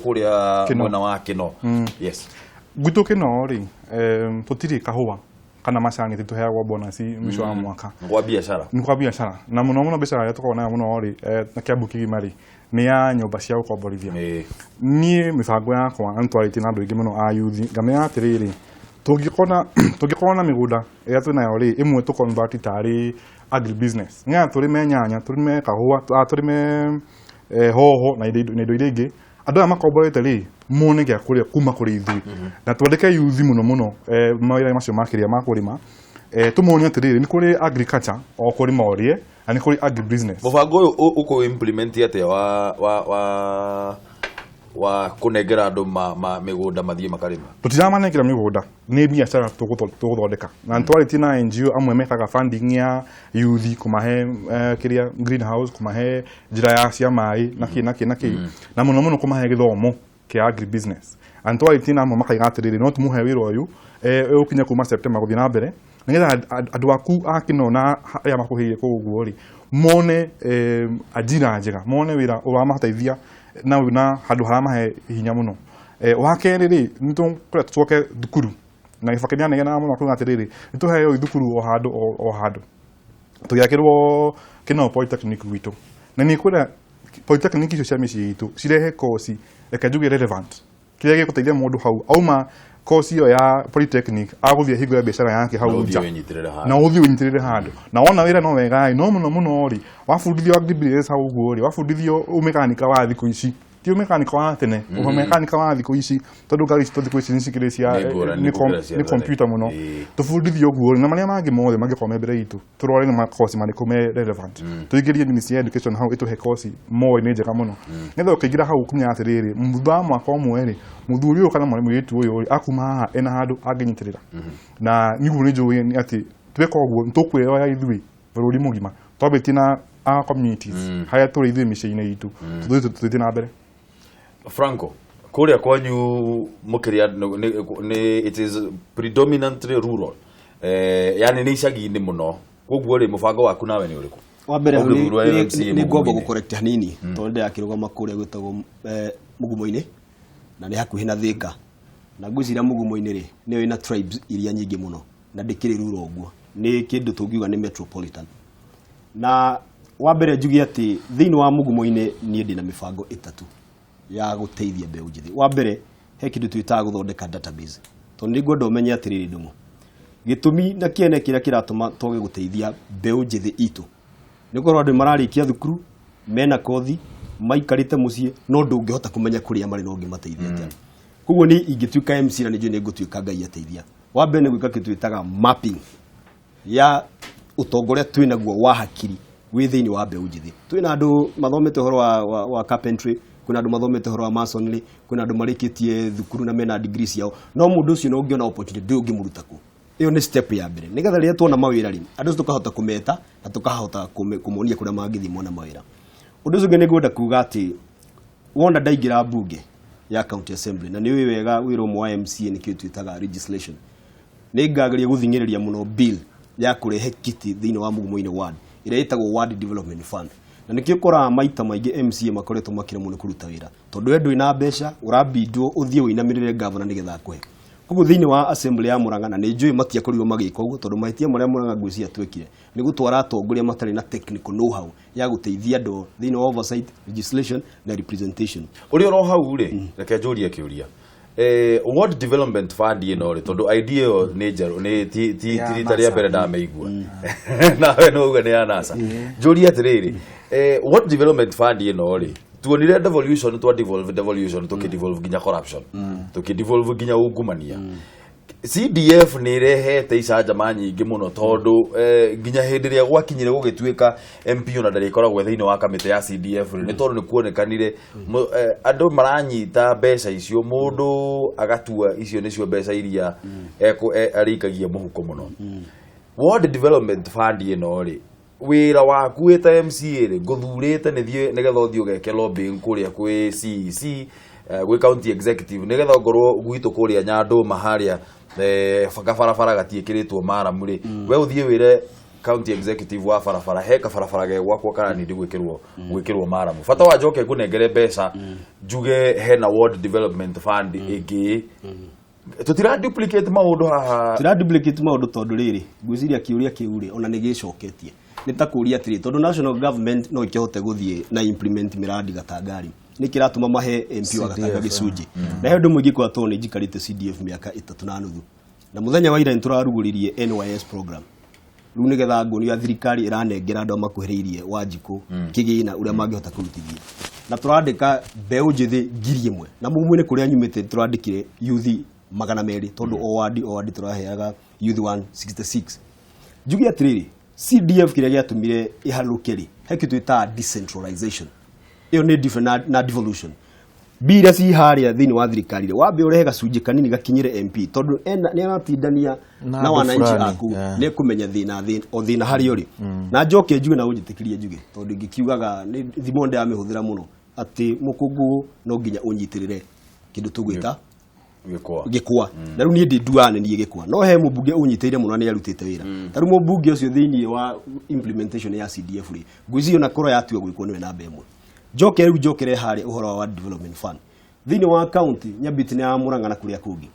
kũrĩa mwena wa Kĩno. Yes. Gwitũ Kĩno rĩ tũtirĩ kahũa kana macani tũheagwo bonus mwisho wa mwaka. Kwa biacara. Ni kwa biacara. Na mũno mũno biacara ĩrĩa tũkoragwo nayo mũno rĩ na Kiambu kĩgima rĩ nĩ ya nyũmba cia gũkomborithia. Niĩ mĩbango yakwa na nĩtwarĩtie na andũ aingĩ mũno a youth ngamera atĩrĩrĩ tũngĩkorwo na mĩgũnda ĩrĩa twĩnayo rĩ ĩmwe tũ convert tarĩ agribusiness nĩgetha tũrĩme nyanya tũrĩme kahũa tũrĩme hoho na indo iria ingĩ andũ aya makomborete rĩ mone gĩa kũrĩa kuma kũrĩ ithuĩ na twandĩke youth mũno mũno mawĩra macio ma kĩrĩa ma kũrĩma tũmonie atĩrĩrĩ nĩ kũrĩ agriculture o kũrĩma ũrĩe na nĩ kũrĩ agribusiness. Mũbango ũyũ ũkũ implement atĩa wa kũnengera andũ mĩgũnda mathiĩ makarĩma? Tũtiramanengera mĩgũnda nĩ biacara tũgũthondeka na nĩtwarĩtie na NGO amwe mekaga funding ya youth kũmahe kĩrĩa greenhouse kũmahe njĩra ya cia maĩ na kĩ na kĩ na kĩ na mũno mũno kũmahe gĩthomo kĩa agribusiness. Na nĩtwarĩtie na amwe makaiga atĩrĩrĩ no tũmũhe wĩra ũyũ ũkinye kuma September gũthiĩ na mbere nĩgetha andũ aku a Kĩno na arĩa makuhĩrĩirie kũu ũguo rĩ mone ajira njega mone wĩra ũramateithia na handũ haramahe hinya mũno. Wa kerĩ rĩ nĩ tũkwenda tũcoke thukuru na Gĩbakĩ nĩanegenaga mũno akiuga atĩrĩrĩ nĩ tũheo thukuru o handũ o handũ tũgĩakĩrwo Kĩno Polytechnic gwitũ na nĩ kwenda polytechnic icio cia mĩciĩ itũ cirehe kosi reke njuge relevant kĩrĩa gĩgũteithia mũndũ hau auma kosi ĩyo ya polytechnic agũthiĩ ahingũre biacara yake hau nja na ũthiĩ ũnyitĩrĩre handũ na wona wĩra no wega no mũno mũno rĩ wabundithio agribusiness hau ũguo rĩ wabundithio ũmekanika wa thikũ ici ti ũmekanika wa tene ũmekanika wa thikũ ici tondũ ngari citũ thikũ ici nĩ cikĩrĩ cia nĩ computer mũno tũbundithio ũguo rĩ na marĩa mangĩ mothe mangĩkorwo me mbere itũ tũrore nĩ makosi marĩkũ me relevant tũingĩrie Ministry ya Education hau ĩtũhe kosi moĩ nĩ njega mũno nĩgetha ũkĩingĩra hau ũkũmenya atĩrĩrĩ thutha wa mwaka ũmwe rĩ mũthuri ũyũ kana mũirĩtu ũyũ rĩ akuma haha ena handũ angĩnyitĩrĩra na nĩguo nĩ njũĩ atĩ tweka ũguo nĩ tũkwĩyoya ithuĩ bũrũri mũgima Twambĩtie na our communities harĩa tũrĩ ithuĩ mĩciĩ-inĩ itũ, tũthiĩ na mbere. Franco, kũrĩa kwanyu mũkĩrĩa nĩ it is predominantly rural, yani nĩ icagi-inĩ mũno, koguo rĩ mũbango waku nawe nĩ ũrĩkũ? Wa mbere nĩ ngomba gũcorrect hanini tondũ ndĩrakĩrũgama kũrĩa gwĩtagwo Mugumo-inĩ na nĩ hakuhĩ na Thika, na ngwĩciria Mugumo-inĩ rĩ nĩyo ĩna tribes iria nyingĩ mũno na ndĩkĩrĩ rural ũguo, nĩ kĩndũ tũngiuga nĩ metropolitan. Na wa mbere njuge atĩ thĩinĩ wa Mugumo-inĩ niĩ ndĩna mĩbango ĩtatũ ya gũteithia mbeũ njĩthĩ. Wa mbere he kĩndũ twĩtaga gũthondeka database, tondũ nĩ ngwenda ũmenye atĩrĩrĩ Ndung'u, gĩtũmi na kĩene kĩrĩa kĩratũma twage gũteithia mbeũ njĩthĩ itũ nĩ gũkorwo andũ mararĩkia thukuru mena kothi maikarĩte mũciĩ no ndũngĩhota kũmenya kũrĩa marĩ no ũngĩmateithia atĩa. Koguo niĩ ingĩtuĩka MC na nĩ njũĩ nĩ ngũtuĩka Ngai ateithia, wa mbere nĩ gwĩka kĩndũ twĩtaga mapping ya ũtonga ũrĩa twĩ naguo wa hakiri wĩ thĩinĩ wa mbeũ njĩthĩ. Twĩna andũ mathomete ũhoro wa carpentry, kwĩna andũ mathomete ũhoro wa masonry, kwĩna andũ marĩkĩtie thukuru na mena degree ciao, no mũndũ ũcio no ũngĩona opportunity ndũĩ ũngĩmũruta kũ. Ĩyo nĩ step ya mbere, nĩgetha rĩrĩa tuona mawĩra rĩ andũ acio tũkahota kũmeta na tũkahota kũmonia kũrĩa mangĩthiĩ mona mawĩra. Ũndũ ũcio ũngĩ nĩ ngwenda kuga atĩ wona ndaingĩra mbunge ya county assembly, na nĩ ũĩ wega wĩra ũmwe wa MCA nĩkĩo twĩtaga legislation, nĩ ngageria gũthing'ĩrĩria mũno bill ya kũrehe kiti thĩinĩ wa Mugumo-inĩ ward ĩrĩa ĩtagwo Ward Development Fund. Na nĩkĩo ũkoraga maita maingĩ MCA makoretwo makĩremwo nĩ kũruta wĩra tondũ we ndũrĩ na mbeca, ũrabindwo ũthiĩ ũinamĩrĩre governor nĩgetha akũhe. Koguo thĩinĩ wa assembly ya Murang'a, na nĩ njũĩ matiakorirwo magĩka ũguo tondũ mahĩtia marĩa Murang'a ngwĩciria twekire nĩ gũtwara atongoria matarĩ na technical know-how ya gũteithia andũ thĩinĩ wa oversight, legislation na representation. Ũrĩa oro hau rĩ, reke njũrie kĩũria. Ward Development Fund ĩno rĩ, tondũ idea ĩyo nĩ njerũ, nĩ ti rita rĩa mbere ndamĩigua. Nawe no uge nĩ ya NASA. Njũrie atĩrĩrĩ, Ward Development Fund ĩno rĩ, tuonire devolution, twa devolve devolution, tũkĩ devolve nginya corruption, tũkĩ devolve nginya ungumania. CDF nĩ ĩrehete icanjama nyingĩ mũno tondũ nginya hĩndĩ ĩrĩa gwakinyire gũgĩtuĩka MP ona ndarĩkoragwo thĩinĩ wa kamĩtĩ ya CDF rĩ, nĩ tondũ nĩ kuonekanire andũ maranyita mbeca icio, mũndũ agatua icio nĩcio mbeca iria arĩikagia mũhuko mũno. Ward Development Fund ĩno rĩ, wĩra waku wĩ ta MCA rĩ, ngũthurĩte nĩthiĩ nĩgetha ũthiĩ ũgeke lobbying kũrĩa kwĩ CEC, gwĩ county executive, nĩgetha ngorwo gwitũ kũrĩa Nyandũma harĩa gabarabara gatiĩkĩrĩtwo maramu rĩ, we ũthiĩ wĩre county executive wa barabara he kabarabara ge gwakwa karanindi gwĩkĩrwo maramu, bata wa njoke ngũnengere mbeca njuge hena Ward Development Fund ĩngĩ. Tũtira duplicate maũndũ haha, tũtira duplicate maũndũ tondũ rĩrĩ ngwĩciria kĩũria kĩu rĩ ona nĩ gĩcoketie nĩ ta kũũria atĩrĩ, tondũ national government no ĩkĩhote gũthiĩ na implement mĩradi Gatangari, nĩ kĩratũma mahe MP wa Gatanga gĩcunjĩ. Na he ũndũ mũingĩ kwa tondũ nĩ njikarĩte CDF mĩaka 3.5, na mũthenya wa ira nĩ tũrarugũririe NYS program rĩu nĩgetha nguonio thirikari ĩranengera andũ makuhĩrĩirie Wanjikũ kĩgĩna ũrĩa mangĩhota kũrutithia, na tũrandĩka mbeũ njĩthĩ 1,000 na mũmwe nĩ kũrĩa nyumĩte tũrandĩkire youth 200 tondũ o wadi tũraheaga youth 166. Njuge atĩrĩrĩ, CDF kĩrĩa gĩatũmire ĩharũke rĩ, he kĩndũ twĩtaga decentralization, ĩyo nĩ different na devolution. Mbia ci harĩa thĩinĩ wa thirikari rĩ, wambe ũrehe gacunjĩ kanini gakinyĩre MP tondũ nĩ aratindania na wananchi aku, nĩ kũmenya thĩna o thĩna harĩa ũrĩ. Na njoke njuge na ũnjĩtĩkĩrie njuge tondũ ingĩkiugaga nĩ thimo ndĩramĩhũthĩra mũno atĩ mũkũngũ no nginya ũnyitĩrĩre kĩndũ tũgwĩta gĩkwa. Na rĩu niĩ ndĩ nduane niĩ gĩkwa, no he mũmbunge ũnyitĩrĩire mũno nĩ arutĩte wĩra. Ta rĩu mũmbunge ũcio thĩinĩ wa implementation ya CDF rĩ, ngwĩciria ona korwo yatua gwĩkwo nĩwe namba ĩmwe. Njoke rĩu njokere harĩa ũhoro wa Ward Development Fund thĩinĩ wa county Nyambiti na ya Murang'a na kũrĩa kũngĩ,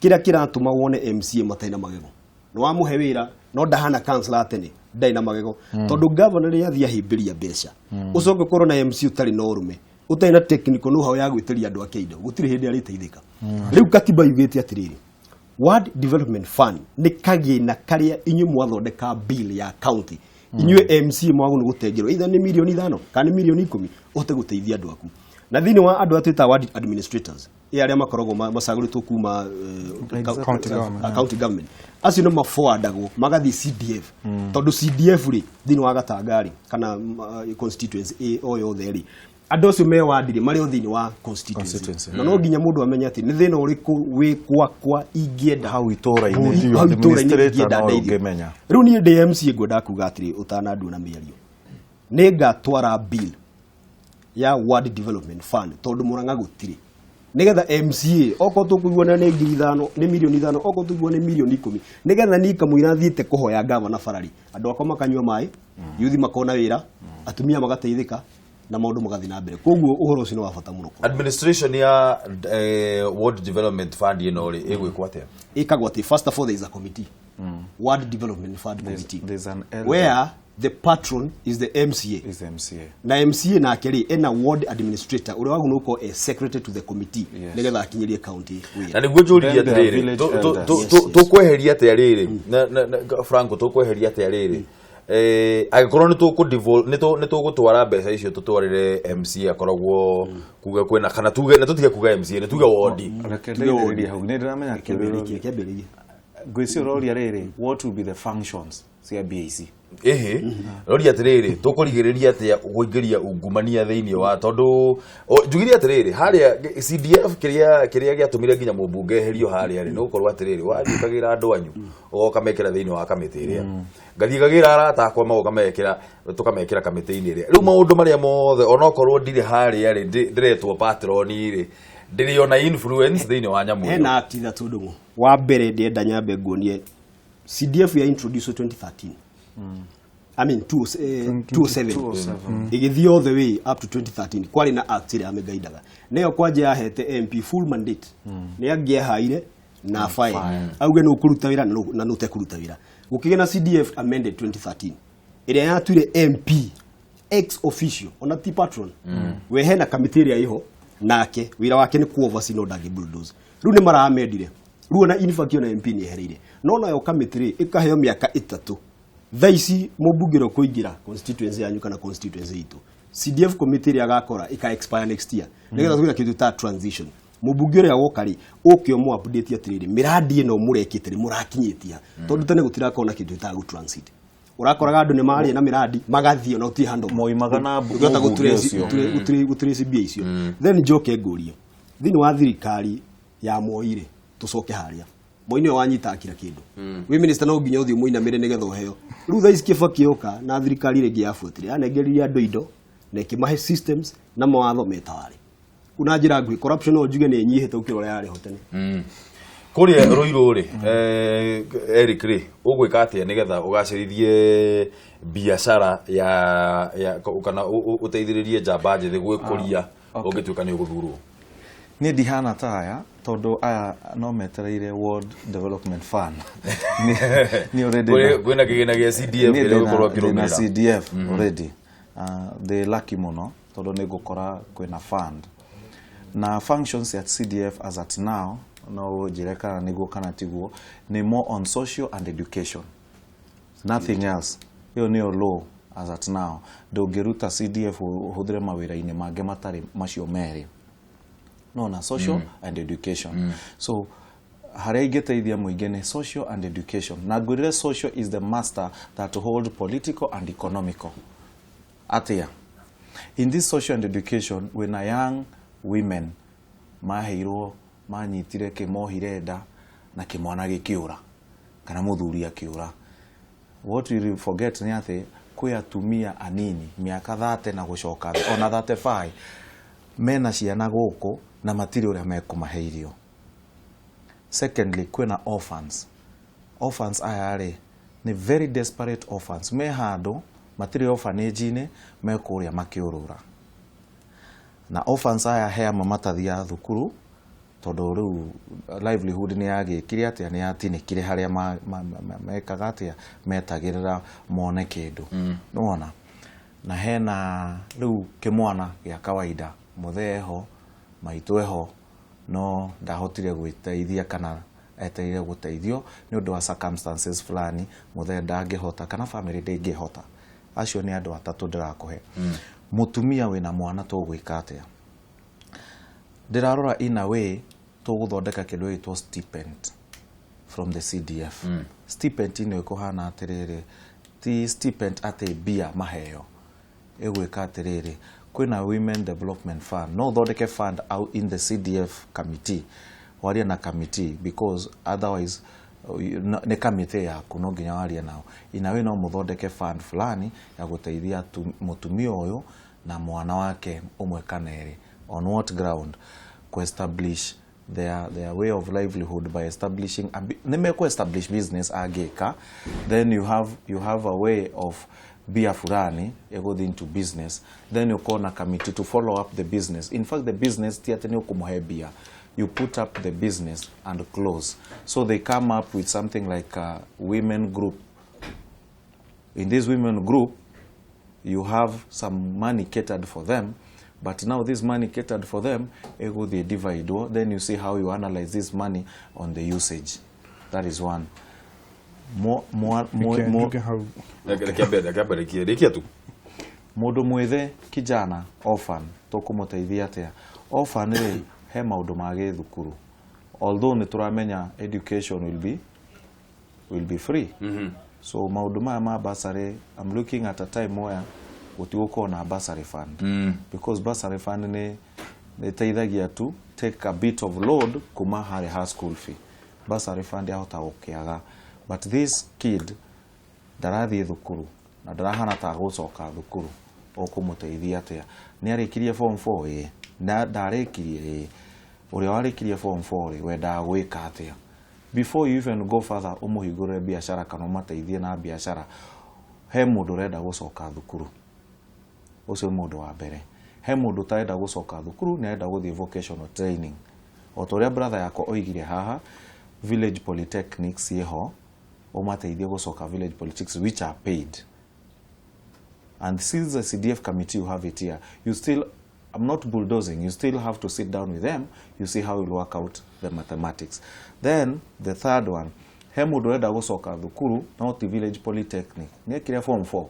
kĩrĩa kĩratũma wone MCA matarĩ na magego nĩ wamũhe wĩra no ndahana councillor tene ndarĩ na magego tondũ governor rĩrĩa athiĩ ahĩmbĩria mbeca ũcoke ũkorwo na MC ũtarĩ na ũrũme ũtarĩ na technical know-how ya gwĩtĩria andũ ake indo, gũtirĩ hĩndĩ arĩteithĩka. Rĩu katiba yugĩte atĩrĩrĩ, Ward Development Fund nĩ kagĩna karĩa inyuĩ mwathondeka bill ya county, inyuĩ MC mwagwo nĩ gũtengerwo either nĩ mirioni 5 kana nĩ mirioni 10 ũhote gũteithia andũ aku. Na thĩinĩ wa andũ arĩa twĩtaga ward administrators, arĩa makoragwo macagũrĩtwo kuma county government, acio nĩ maforwardagwo magathiĩ CDF, tondũ CDF rĩ thĩinĩ wa Gatanga rĩ kana constituency o yothe rĩ, andũ acio me ward rĩ marĩ o thĩinĩ wa constituency. Na no nginya mũndũ amenye atĩ nĩ thĩna ũrĩkũ wĩ gwakwa ingĩenda hau itũũra-inĩ, ingĩenda ndeithio. Rĩu niĩ ndĩ MC ngwenda kuga atĩrĩ ũtananduona mĩario, Nĩ ngatwara bill ya Ward Development Fund tondũ Murang'a gũtirĩ, nĩgetha MCA okorwo tũkũiguana nĩ 5,000, nĩ mirioni 5, okorwo tũkũiguana nĩ mirioni 10, nĩgetha niĩ kamũira thiĩte kũhoya gavana barari, andũ akwa makanyua maĩ, yuthi makona wĩra, atumia magateithĩka na maũndũ magathiĩ na mbere. Koguo ũhoro ũcio nĩ wa bata mũno. Administration ya Ward Development Fund ĩno rĩ, ĩgwĩkwo atĩa? Ĩkagwo atĩ first of all there is a committee, Ward Development Fund Committee, There's an elder. Where the patron is the MCA. Is MCA. Na MCA nake rĩ, ena ward administrator ũrĩa wagũrĩirwo gũkorwo e secretary to the committee, nĩgetha akinyĩrie county wĩra. Na nĩguo njũririe Then there are atĩrĩrĩ, village elders. tũkweheria atĩa rĩrĩ? Franco, tũkweheria atĩa rĩrĩ? Angĩkorwo nĩ tũgũtwara mbeca icio tũtwarĩre MCA, akoragwo kuga kwĩna, kana tuge na tũtige kuga MCA, nĩ tuge wodi. Reke ndeithĩrĩrie hau, nĩ ndĩramenya kĩũria. Kĩambĩrĩria, kĩambĩrĩria. Ngwĩciria ũroria rĩrĩ, what will be the functions cia BAC? Ĩhĩ, roria atĩrĩrĩ, tũkũrigĩrĩria atĩa kũingĩria ungumania thĩinĩ wa, tondũ njugire atĩrĩrĩ, harĩa CDF kĩrĩa gĩatũmire nginya mũmbunge eherio harĩa rĩ, nĩ gũkorwo atĩrĩrĩ, wathiĩ ũkagĩra andũ anyu ũgoka mekĩra thĩinĩ wa kamĩtĩ ĩrĩa, ngathiĩ ngagĩra arata akwa magoka mekĩra, tũkamekĩra kamĩtĩ-inĩ ĩrĩa. Rĩu maũndũ marĩa mothe, onokorwo ndirĩ harĩa rĩ, ndĩretwo patron rĩ, ndĩrĩ ona influence thĩinĩ wa nyamũ ĩyo. Hena act ithatũ ndũng'ũ. Wa mbere ndĩrenda nyambe nguonie CDF ya introduce 2013, I mean 207, ĩgĩthiĩ all the way up to 2013. Kwarĩ na act ĩrĩa yamĩgaidaga, nayo kwanja yahete MP full mandate, nĩ angĩahaire na fire, auge nĩ ũkũruta wĩra na nĩ ũtekũruta wĩra. Gũkĩgĩa na CDF amended 2013 ĩrĩa yatuire MP ex officio, ona ti patron. We hena kamĩtĩ ĩrĩa ĩho nake wĩra wake nĩ ku oversee, no ndangĩ bulldoze. Rĩu nĩ maramendire, rĩu ona in fact ona MP nĩ ehereire, no nayo kamĩtĩ rĩ ĩkaheo mĩaka 3. Thaa ici mũmbunge ũrĩa ũkũingĩra constituency yanyu kana constituency itũ, CDF committee ĩrĩa agakora ĩka expire next year, nĩgetha twĩna kĩndũ ta transition. Mũmbunge ũrĩa woka rĩ, ũke ũmũ update atĩrĩrĩ, mĩrandi ĩno mũrekĩte rĩ, mũrakinyĩtia, tondũ tene gũtirakorwo na kĩndũ gĩtaga gũ transit. Ũrakoraga andũ nĩ marĩa na mĩrandi magathiĩ ona gũtirĩ handũ Moimaga na ũngĩhota mũmbunge ũcio. Gũtrace mbia icio. Then njoke ngũrie, thĩinĩ wa thirikari ya Moi rĩ, tũcoke harĩa Moi nĩwe wanyitaga kila kĩndũ, wĩ minister no nginya ũthiĩ ũmũinamĩre nĩgetha ũheo. Rĩu thaa ici Kibaki oka na thirikari rĩngĩ yabuatire, yanengeririe andũ indo na ĩkĩmahe systems na mawatho metaware. Kuna njĩra nguhĩ, corruption no njuge nĩ ĩnyihĩte gũkĩra ũrĩa yarĩ ho tene. Kũrĩa Rũirũ rĩ, Eric rĩ, ũgwĩka atĩa nĩgetha ũgacĩrithie biacara ya kana ũteithĩrĩrie njamba njĩthĩ gwĩkũria ũngĩtuĩka nĩ ũgũthurwo? Niĩ ndihana ta aya, tondũ aya no metereire World Development Fund. Nĩ already Kwĩna kĩgĩna gĩa CDF niĩ kĩrĩa ũgũkorwo ndĩna akĩrũmĩrĩra. CDF already. Ndĩ lucky mũno tondũ nĩ ngũkora kwĩna fund na functions ya CDF as at now, no njĩre kana nĩguo kana tiguo, nĩ more on social and education, nothing else. Ĩyo nĩyo law as at now. Ndũngĩruta CDF ũhũthĩre mawĩra-inĩ mangĩ matarĩ macio merĩ, no na social and education. So harĩa ingĩteithia mũingĩ nĩ social and education, na ngwĩrire social is the master that hold political and economical. Atia in this social and education, wĩna young women maheirwo, manyitire kĩmohire nda na kĩmwana gĩkĩũra kana mũthuri akĩũra. What we will forget nĩ atĩ kwĩ atumia anini mĩaka 30 na gũcoka thĩ, ona 35, mena ciana gũkũ na matirĩ ũrĩa mekũmahe irio. Secondly, kwĩna orphans. Orphans aya rĩ, nĩ very desperate orphans, me handũ matirĩ orphanage-inĩ, me kũrĩa makĩũrũra. Na orphans aya he amwe matathiaga thukuru tondũ rĩu livelihood nĩ yagĩkire atĩa, nĩ yatinĩkire harĩa mekaga atĩa, metagĩrĩra mone kĩndũ, nĩwona. Na hena rĩu kĩmwana gĩa kawaida, mũthee eho, maitũ eho, no ndahotire gwĩteithia kana etereire gũteithio nĩ ũndũ wa circumstances fulani, mũthee ndangĩhota kana family ndĩngĩhota. Acio nĩ andũ atatũ ndĩrakũhe. Mũtumia wĩna mwana tũgwĩka atĩa? Ndĩrarora in a way tũgũthondeka kĩndũ gĩtwo stipend from the CDF. Stipend ĩno ĩkũhana atĩrĩrĩ, ti stipend atĩ mbia maheo, ĩgwĩka atĩrĩrĩ, kwĩna Women Development Fund, no ũthondeke fund out in the CDF committee, warie na committee, because otherwise Nĩ kamĩtĩ yaku no nginya warie nao. Inawe no mũthondeke fund fulani ya gũteithia mũtumia ũyũ na mwana wake ũmwe kana erĩ. On what ground? Ku establish their way of livelihood by establishing nĩ mekũ establish business angĩka, then you have a way of bia fulani ĩgũthiĩ into business, then ũkona committee to follow up the business. In fact, the business ti atĩ nĩ ũkũmũhe bia, you put up the business and close. So they come up with something like a women group. In this women group, you have some money catered for them, but now this money catered for them, ego they divide. Then you see how you analyze this money on the usage. That is one. More Mũndũ mwĩthĩ kijana orphan tũkũmũteithia atĩa? Orphan rĩ, he maũndũ ma gĩthukuru. Although nĩ tũramenya education will be free. So maũndũ maya ma bursary, I'm looking at a time where gũtigũkorwo na bursary fund. Because bursary fund nĩ ĩteithagia tu take a bit of load kuma harĩ ha school fee. Bursary fund yahota gũkĩaga. But this kid ndarathiĩ thukuru na ndarahana ta gũcoka thukuru, ũkũmũteithia atĩa? Nĩ arĩkirie form 4? Ĩĩ. Na ndarĩkirie? Ĩĩ. Ũrĩa warĩkirie form 4 rĩ, wendaga gwĩka atĩa? Before you even go further, ũmũhingũrĩre biacara kana ũmateithie na biacara. He mũndũ ũrenda gũcoka thukuru, ũcio nĩ mũndũ wa mbere. He mũndũ ũtarenda gũcoka thukuru, nĩ arenda gũthiĩ vocational training. O ta ũrĩa brother yakwa oigire haha, village polytechnics ciĩho, ũmateithie gũcoka village polytechnics which are paid. And since the CDF committee, you have it here, you still, I'm not bulldozing, you still have to sit down with them, you see how you'll work out the mathematics. Then, the third one, he mũndũ ũrenda gũcoka thukuru, no ti village polytechnic, nĩ ekire form 4.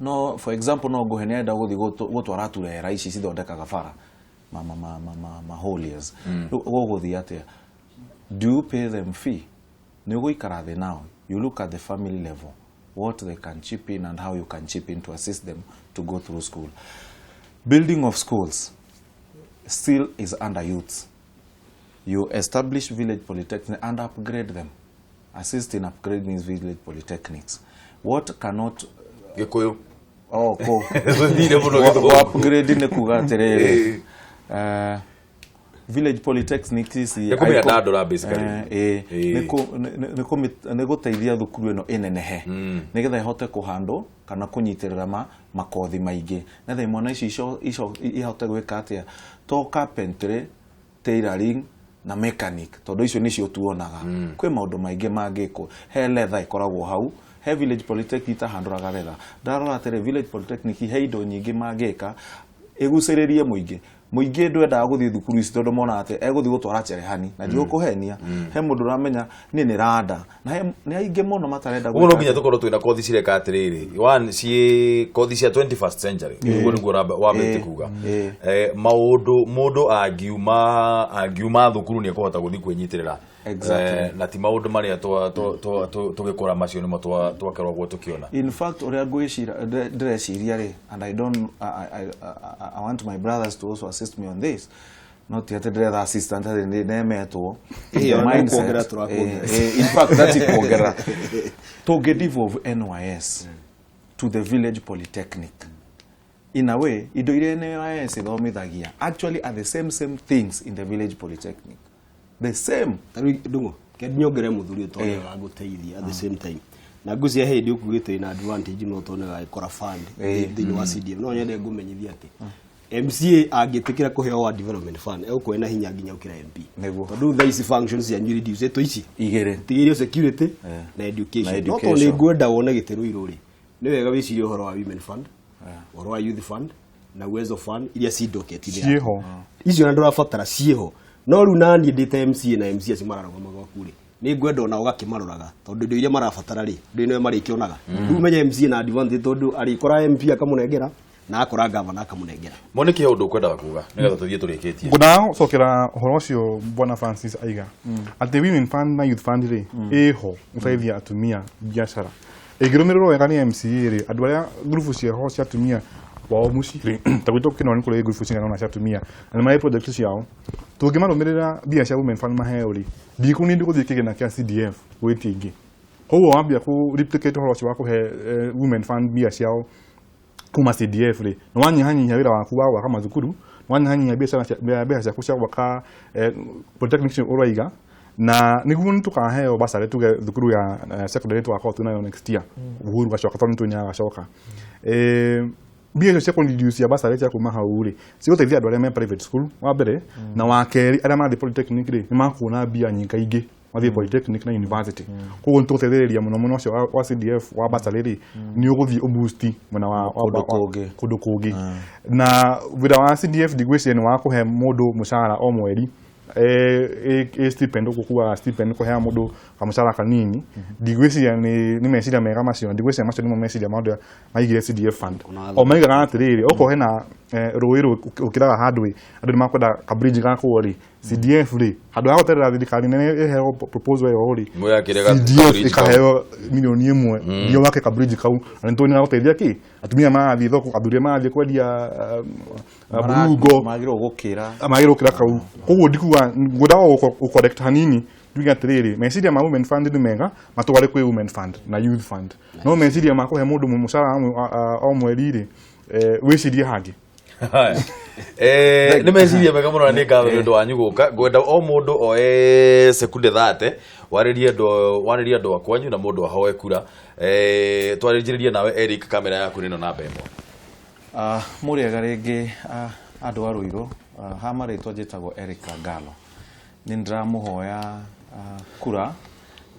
No, for example, no ngũhe nĩ arenda gũthiĩ gũtwara turera ici cithondekaga bara, ma hauliers. Gũgũthiĩ atĩa? Do you pay them fee? Nĩ ũgũikara thĩ nao, you look at the family level, what they can chip in and how you can chip in to assist them to go through school. Building of schools still is under youths. You establish village polytechnics and upgrade them. Assist in upgrading these village polytechnics. What cannot... Gĩkũyũ. Oh, ko. Upgrade nĩ kuga atĩrĩrĩ. Village polytechnics ici... Nĩ kũmĩandandũra basically. Nĩ gũteithia thukuru ĩno ĩnenehe. Nĩgetha ĩhote kũhandwo kana kũnyitĩrĩra makothi maingĩ. Nĩgetha imwana ici ihote gwĩka atĩa? To carpentry, tailoring na mechanic, tondũ icio nĩcio tuonaga. Kwĩ maũndũ maingĩ mangĩkwo. He leather ĩkoragwo hau, he village polytechnic itahandũraga leather. Ndarora atĩrĩ, village polytechnic he indo nyingĩ mangĩka ĩgucĩrĩrie mũingĩ. Mũingĩ ndwendaga gũthiĩ thukuru ici tondũ monaga atĩ egũthiĩ gũtwara cherehani na ndigũkũhenia. He mũndũ ũramenya niĩ nĩ randa na nĩ aingĩ mũno matarenda gwĩka. Ũguo no nginya tũkorwo twĩna kothi cireka atĩrĩrĩ, one ciĩ kothi cia 21st century, ũguo nĩguo wambĩte kuga. Maũndũ mũndũ angiuma thukuru nĩ ekũhota gũthiĩ kwĩnyitĩrĩra. Exactly. Na ti maũndũ marĩa tũgĩkũra macio nĩmo twakoragwo tũkĩona. In fact, ũrĩa ngwĩciria ndĩreciria rĩ, and I don't I want my brothers to also assist me on this. Not yet ndĩretha assistant atĩ nemetwo. Mindset. In fact, that's it kuongerera. Tũngĩ devolve NYS to the village polytechnic. In a way, indo iria NYS ithomithagia actually are the same things in the village polytechnic. The same. Ndung'u, nyongere mũthuri ũtone wa gũteithia at the same time. Na ngwĩciria hĩndĩ ũkugĩte ina advantage no ũtone gagĩkora fund thĩinĩ wa CDF. No nyende ngũmenyithia atĩ MCA angĩtĩkĩra kũheo wa development fund egũkorwo na hinya nginya gũkĩra MP. Tondũ thaa ici functions cianyu reduce ĩtwo ici igĩrĩ, tigĩrĩrio security na education. No tondũ nĩ ngwenda wone gĩtĩrũirũ rĩ, nĩ wega wĩcirie ũhoro wa women fund, ũhoro wa youth fund na uwezo fund iria cindoketi ciĩho. Icio na ndũrabatara ciĩho. No rĩu naniĩ ndĩ ta MCA na MC acio mararũgama gwaku rĩ, nĩ ngwenda ona ũgakĩmaroraga tondũ indo iria marabatara rĩ, ndĩ nĩwe marĩkĩonaga. Rĩu menye MCA na advantage tondũ arĩkora MP akamũnengera na akora gavana akamũnengera. Moniki he ũndũ ũkwendaga kuga nĩgetha tũthiĩ tũrĩkĩtie. Ngwendaga gũcokera ũhoro ũcio Bwana Francis aiga atĩ women fund na youth fund rĩ ĩho gũteithia atumia biacara ĩngĩrũmĩrĩrwo wega nĩ MCA rĩ, andũ arĩa ngurubu ciĩho cia atumia Kwao mũciĩ ta gwitũ Kĩnora nĩ kũrĩ ngurubu cigana ũna cia atumia na nĩ marĩ project ciao. Tũngĩmarũmĩrĩra mbia cia Women Fund maheo rĩ, ndikũni ndĩgũthiĩ kĩgĩna kĩa CDF gwĩtia ingĩ. Koguo wambia kũ replicate ũhoro ũcio wa kũhe Women Fund mbia ciao kuma CDF rĩ, nĩ wanyihanyihia wĩra waku wa gwaka mathukuru, nĩ wanyihanyihia mbeca ciaku cia gwaka polytechnic icio ũraiga, na nĩguo nĩ tũkaheo bursary tuge thukuru ya secondary tũgakorwo twĩnayo next year. Uhuru gacoka tondũ nĩ agacoka. Mbia icio cia kũreduce bursary cia kuma hau rĩ, cigũteithia andũ arĩa me private school wa mbere, na wa kerĩ arĩa marathiĩ polytechnic rĩ, nĩ makuona mbia nyingaingĩ mathiĩ polytechnic na university. Koguo nĩ tũgũteithĩrĩria mũno mũno ũcio wa CDF wa bursary rĩ, nĩ ũgũthiĩ ũboost mwena wa kũndũ kũngĩ. Na wĩra wa CDF ndigwĩciria nĩ wa kũhe mũndũ mũcara o mweri, stipend ũguo kugaga stipend kũheaga mũndũ kamũcara kanini. Ndigwĩciria nĩ meciria mega macio, na ndigwĩciria macio nĩmo meciria ma andũ maigire CDF fund. O maigaga atĩrĩrĩ, okorwo hena rũĩ rũkĩraga handũ ĩ, andũ nĩ makwenda ka bridge gakwo rĩ, CDF rĩ, handũ ha gweterera thirikari nene ĩheo proposal ĩyo rĩ, CDF ĩkaheo milioni 1 ndio wake ka bridge kau, na nĩ tũĩ nĩ gagũteithia kĩ atumia marathiĩ thoko, athuri marathiĩ kwendia burungo, magĩrĩirwo gũkĩra kau. Koguo ndikuga ngwendaga gũ correct hanini nduge atĩrĩrĩ, meciria ma Women Fund nĩ mega, matware kwĩ Women Fund na Youth Fund, no meciria ma kũhe mũndũ mũcara o mweri rĩ, wĩcirie hangĩ. Nĩ meciria mega mũno na nĩ ngatho nĩ ũndũ wanyu gũka. Ngwenda o mũndũ oe sekunde 30 warĩrie andũ a kwanyu na mũndũ ahoe kura. Twarĩnjĩrĩrie nawe Eric, kamera yaku nĩ ĩno namba 1. Mũrĩega rĩngĩ andũ a Ruiru, ha marĩtwa njĩtagwo Eric Kangalo. Nĩ ndĩramũhoya kura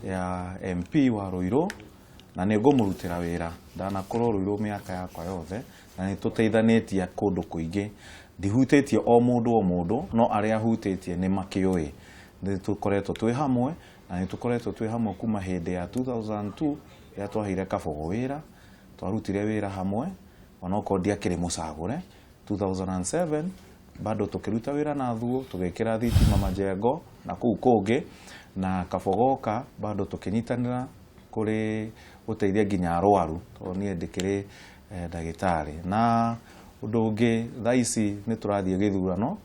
ya MP wa Ruiru na nĩ ngũmũrutĩra wĩra. Ndanakorwo Ruiru mĩaka yakwa yothe na nĩ tũteithanĩtie kũndũ kũingĩ. Ndihutĩtie o mũndũ no arĩa hutĩtie nĩ makĩũĩ. Nĩ tũkoretwo twĩ hamwe na nĩ tũkoretwo twĩ hamwe kuma hĩndĩ ya 2002 rĩrĩa twaheire Kabogo wĩra, twarutire wĩra hamwe onokorwo ndiakĩrĩ mũcagũre. 2007 bado tũkĩruta wĩra na thuo, tũgĩkĩra thitima majengo na kũu kũngĩ, na Kabogoka bado tũkĩnyitanĩra kũrĩ gũteithia nginya arwaru tondũ niĩ ndĩkĩrĩ ndagĩtarĩ. Na ũndũ ũngĩ thaa ici nĩ tũrathiĩ gĩthurano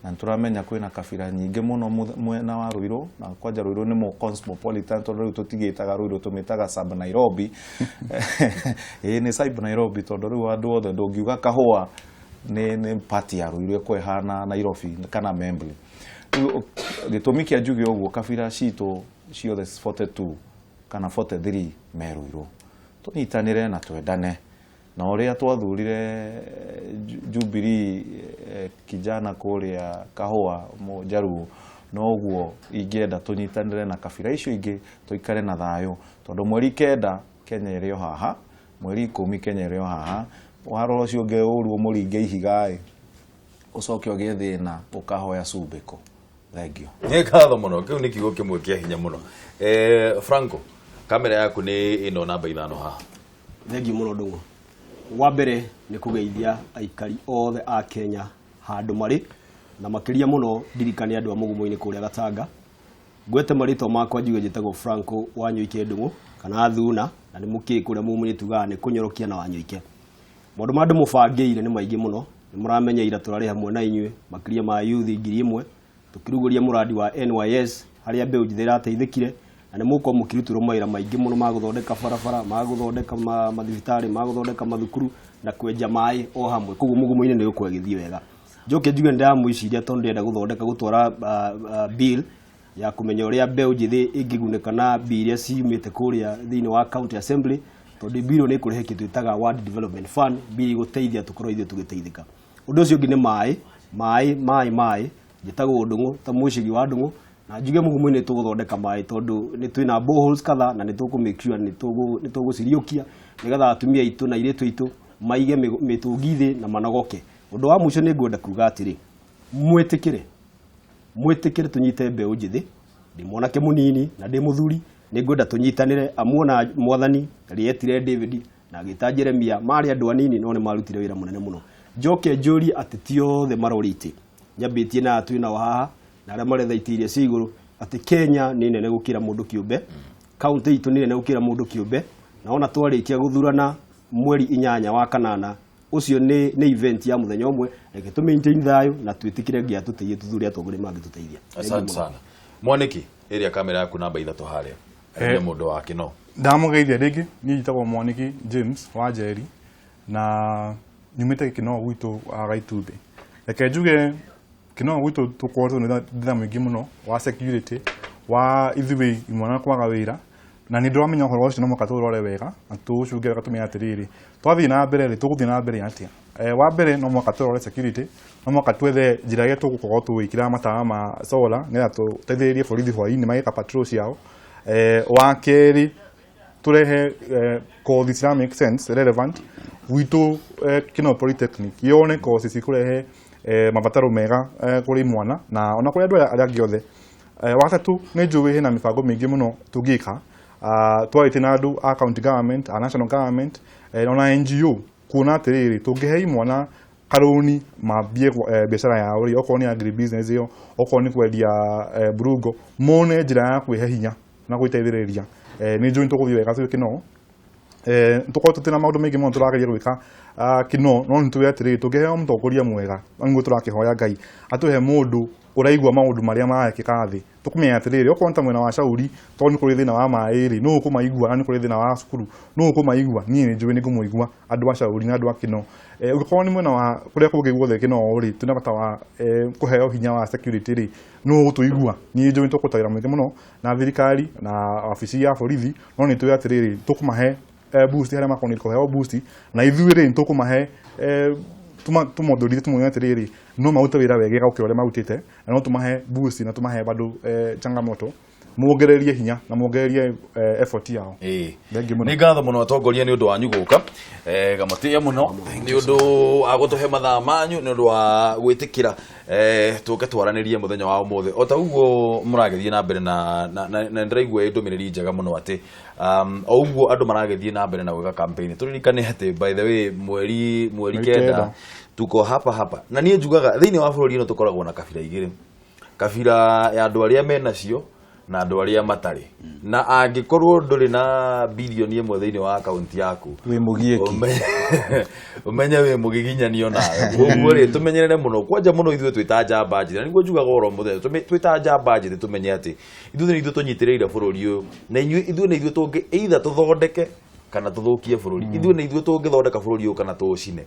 na nĩ tũramenya kwĩna kabira nyingĩ mũno mwena wa Ruiru, na kwanja Ruiru nĩ cosmopolitan tondũ rĩu tũtigĩtaga Ruiru, tũmĩtaga sub Nairobi. Ĩĩ nĩ sub Nairobi tondũ rĩu andũ othe ndũngiuga kahũa nĩ party ya Ruiru ĩkorwo ĩhana Nairobi kana Membley. Gĩtũmi kĩa njuge ũguo, kabira citũ ciothe 42 kana 43 me Ruiru. Tũnyitanĩre na twendane. Na ũrĩa twathurire Jubilee kijana kũrĩa Kahũa Njaruo, noguo ingĩenda tũnyitanĩre na kabira icio ingĩ tũikare na thayũ, tondũ mweri 9 Kenya ĩrĩ o haha, mweri 10 Kenya ĩrĩ o haha. Warora ũcio ũngĩ ũru ũmũringe ihiga ĩ, ũcoke ũgĩe thĩna ũkahoya cumbĩko. Thank you. Nĩ ngatho mũno, kĩu nĩ kiugo kĩmwe kĩa hinya mũno. Franco, kamera yaku nĩ ĩno namba 5 haha. Thank you mũno Ndung'u. Wa mbere nĩ kũgeithia aikari othe a Kenya handũ marĩ, na makĩria mũno ndirikane andũ a Mũgumo-inĩ kũrĩa Gatanga. Ngwete marĩtwa makwa njuge njĩtagwo Franco Wanyoike Ndung'u kana Thuna, na nĩ mũkĩĩ kũrĩa Mũgumo-inĩ tugaga nĩ kũnyorokia na Wanyoike. Maũndũ ma andũ mũbangĩire nĩ maingĩ mũno, nĩ mũramenya ira tũrarĩ hamwe na inyuĩ makĩria ma youth 1000 tũkĩrugũria mũrandi wa NYS harĩa mbeũ njĩthĩ ĩrateithĩkire, na nĩ mũgũkorwo mũkĩrutĩrwo mawĩra maingĩ mũno ma gũthondeka barabara, ma gũthondeka mathibitarĩ, ma gũthondeka mathukuru na kwenja maĩ o hamwe. Koguo Mũgumo-inĩ nĩ gũkorwo ĩgĩthiĩ wega. Njoke njuge nĩ ndĩramwĩciria tondũ ndĩrenda gũthondeka gũtwara bill ya kũmenya ũrĩa mbeũ njĩthĩ ĩngĩgunĩka na mbia iria ciumĩte kũrĩa thĩinĩ wa county assembly, tondũ bill nĩ ĩkũrehe kĩndũ twĩtaga Ward Development Fund, bill ĩgũteithia tũkorwo ithuĩ tũgĩteithĩka. Ũndũ ũcio ũngĩ nĩ maĩ, maĩ, maĩ, maĩ. Njĩtagwo Ndung'u ta mũcigi wa Ndung'u, na njuge Mũgumo-inĩ tũgũthondeka maĩ tondũ nĩ twĩna boreholes kadhaa na nĩ tũkũ make sure nĩ tũgũciriũkia nĩgetha atumia aitũ na airĩtu aitũ maige mĩtũngi thĩ na manogoke. Ũndũ wa mũico nĩ ngwenda kuga atĩrĩ, mwĩtĩkĩre tũnyite mbeũ njĩthĩ. Ndĩ mwanake mũnini na ndĩ mũthuri, nĩ ngwenda tũnyitanĩre amu ona mwathani rĩetire David na agĩta Jeremia, marĩ andũ anini no nĩ marutire wĩra mũnene mũno. Njoke njũrie atĩ ti othe marorĩte, nyambĩtie na twĩ nao haha na arĩa maretha itĩ iria cia igũrũ, atĩ Kenya nĩ nene gũkĩra mũndũ kĩũmbe, kaunti itũ nĩ nene gũkĩra mũndũ kĩũmbe, na ona twarĩkia gũthurana mweri 8 wa kanana Ũcio nĩ event ya mũthenya ũmwe. Reke tũ maintain thayũ na twĩtĩkĩre nginya tũteithie tũthure atongoria mangĩtũteithia. Asante sana. Mwaniki, ĩrĩa kamera yaku namba 3 harĩa. Nĩ mũndũ wa Kino. Ndamũgeithia rĩngĩ, niĩ njĩtagwo Mwaniki James wa Njeri na nyumĩte Kino gwitũ Gaitumbĩ. Reke njuge Kino gwitũ tũkoretwo nĩ thĩna mũingĩ mũno wa security wa ithuĩ imwana kwaga wĩra, na nĩ ndĩramenya ũhoro ũcio no mũhaka tũrore wega na tũcunge wega tũmenye atĩrĩrĩ, twathiĩ na mbere rĩ, tũgũthiĩ na mbere atĩa. Wa mbere no mũhaka tũrore security, no mũhaka twethe njĩra ĩrĩa tũgũkorwo tũgĩkĩra matawa ma solar nĩgetha tũteithĩrĩrie borithi hwaĩ-inĩ magĩka patrol ciao. Wa kerĩ tũrehe kothi cira make sense relevant gwitũ Kino Polytechnic yone kothi cikũrehe mabataro mega kũrĩ mwana na ona kũrĩ andũ arĩa angĩ othe. Wa gatatũ nĩ njũĩ hena mĩbango mĩingĩ mũno tũngĩka, twarĩtie na andũ a county government, a national government, ona NGO kuona atĩrĩrĩ, tũngĩhe imwana karũni mambie biacara yao rĩ, okorwo nĩ agri business ĩyo, okorwo nĩ kwendia burungo, mone njĩra ya kwĩhe hinya na gwĩteithĩrĩria. Nĩ njũĩ nĩtũgũthiĩ wega twĩ Kino. Tũkorwo tũtĩ na maũndũ maingĩ mũno tũrageria gwĩka Kino, no nĩ tũĩ atĩrĩrĩ, tũngĩheo mũtongoria mwega, na nĩguo tũrakĩhoya Ngai atũhe mũndũ ũraigua maũndũ marĩa marekĩka thĩ, tũkũmenya atĩrĩrĩ, okorwo nĩ ta mwena wa Shauri, tondũ nĩ kũrĩ thĩna wa maĩ rĩ, nũ ũkũmaigua, na nĩ kũrĩ thĩna wa cukuru, nũ ũkũmaigua, niĩ nĩ njũĩ nĩ ngũmũigua andũ a Shauri na andũ a Kino. Ũngĩkorwo nĩ mwena wa kũrĩa kũngĩ guothe Kino rĩ, twĩna bata wa kũheo hinya wa security rĩ, nũ ũgũtũigua, niĩ njũĩ nĩ tũkũruta wĩra mũingĩ mũno na thirikari na wabici ya borithi, no nĩ tũĩ atĩrĩrĩ, tũkũmahe boost harĩa makorwo nĩ kũheo boost, na ithuĩ rĩ, nĩ tũkũmahe tũmondũrire tũmone atĩrĩrĩ, no marute wĩra wega gũkĩra ũrĩa marutĩte, na no tũmahe boost na tũmahe bado changamoto, muongererie hinya na muongererie effort yao. Nĩ ngatho mũno atongoria nĩ ũndũ wanyu gũka, ngamũtĩĩa mũno nĩ ũndũ wa gũtũhe mathaa manyu, nĩ ũndũ wa gwĩtĩkĩra tũke twaranĩrie mũthenya wa ũmũthĩ. O ta ũguo mũragĩthiĩ na mbere na ndĩraigua ndũmĩrĩri njega mũno atĩ o ũguo andũ maragĩthiĩ na mbere na gwĩka campaign, tũririkane atĩ by the way mweri 9 tuko hapa hapa. Na niĩ njugaga thĩinĩ wa bũrũri ĩno tũkoragwo na kabira igĩrĩ, kabira ya andũ arĩa menacio na andũ arĩa matarĩ. Na angĩkorwo ndũrĩ na bilioni 1 thĩinĩ wa akaunti yaku, wĩ mũgiĩki, ũmenye wĩ mũgiginyanio nawe. Koguo rĩ, tũmenyerere mũno kwanja mũno ithuĩ twĩ ta njamba njĩthĩ, na nĩguo njugaga oro mũthenya, twĩ ta njamba njĩthĩ tũmenye atĩ ithuĩ nĩ ithuĩ tũnyitĩrĩire bũrũri ũyũ, na ithuĩ nĩ ithuĩ tũngĩ either tũthondeke kana tũthũkie bũrũri, ithuĩ nĩ ithuĩ tũngĩthondeka bũrũri ũyũ kana tũũcine.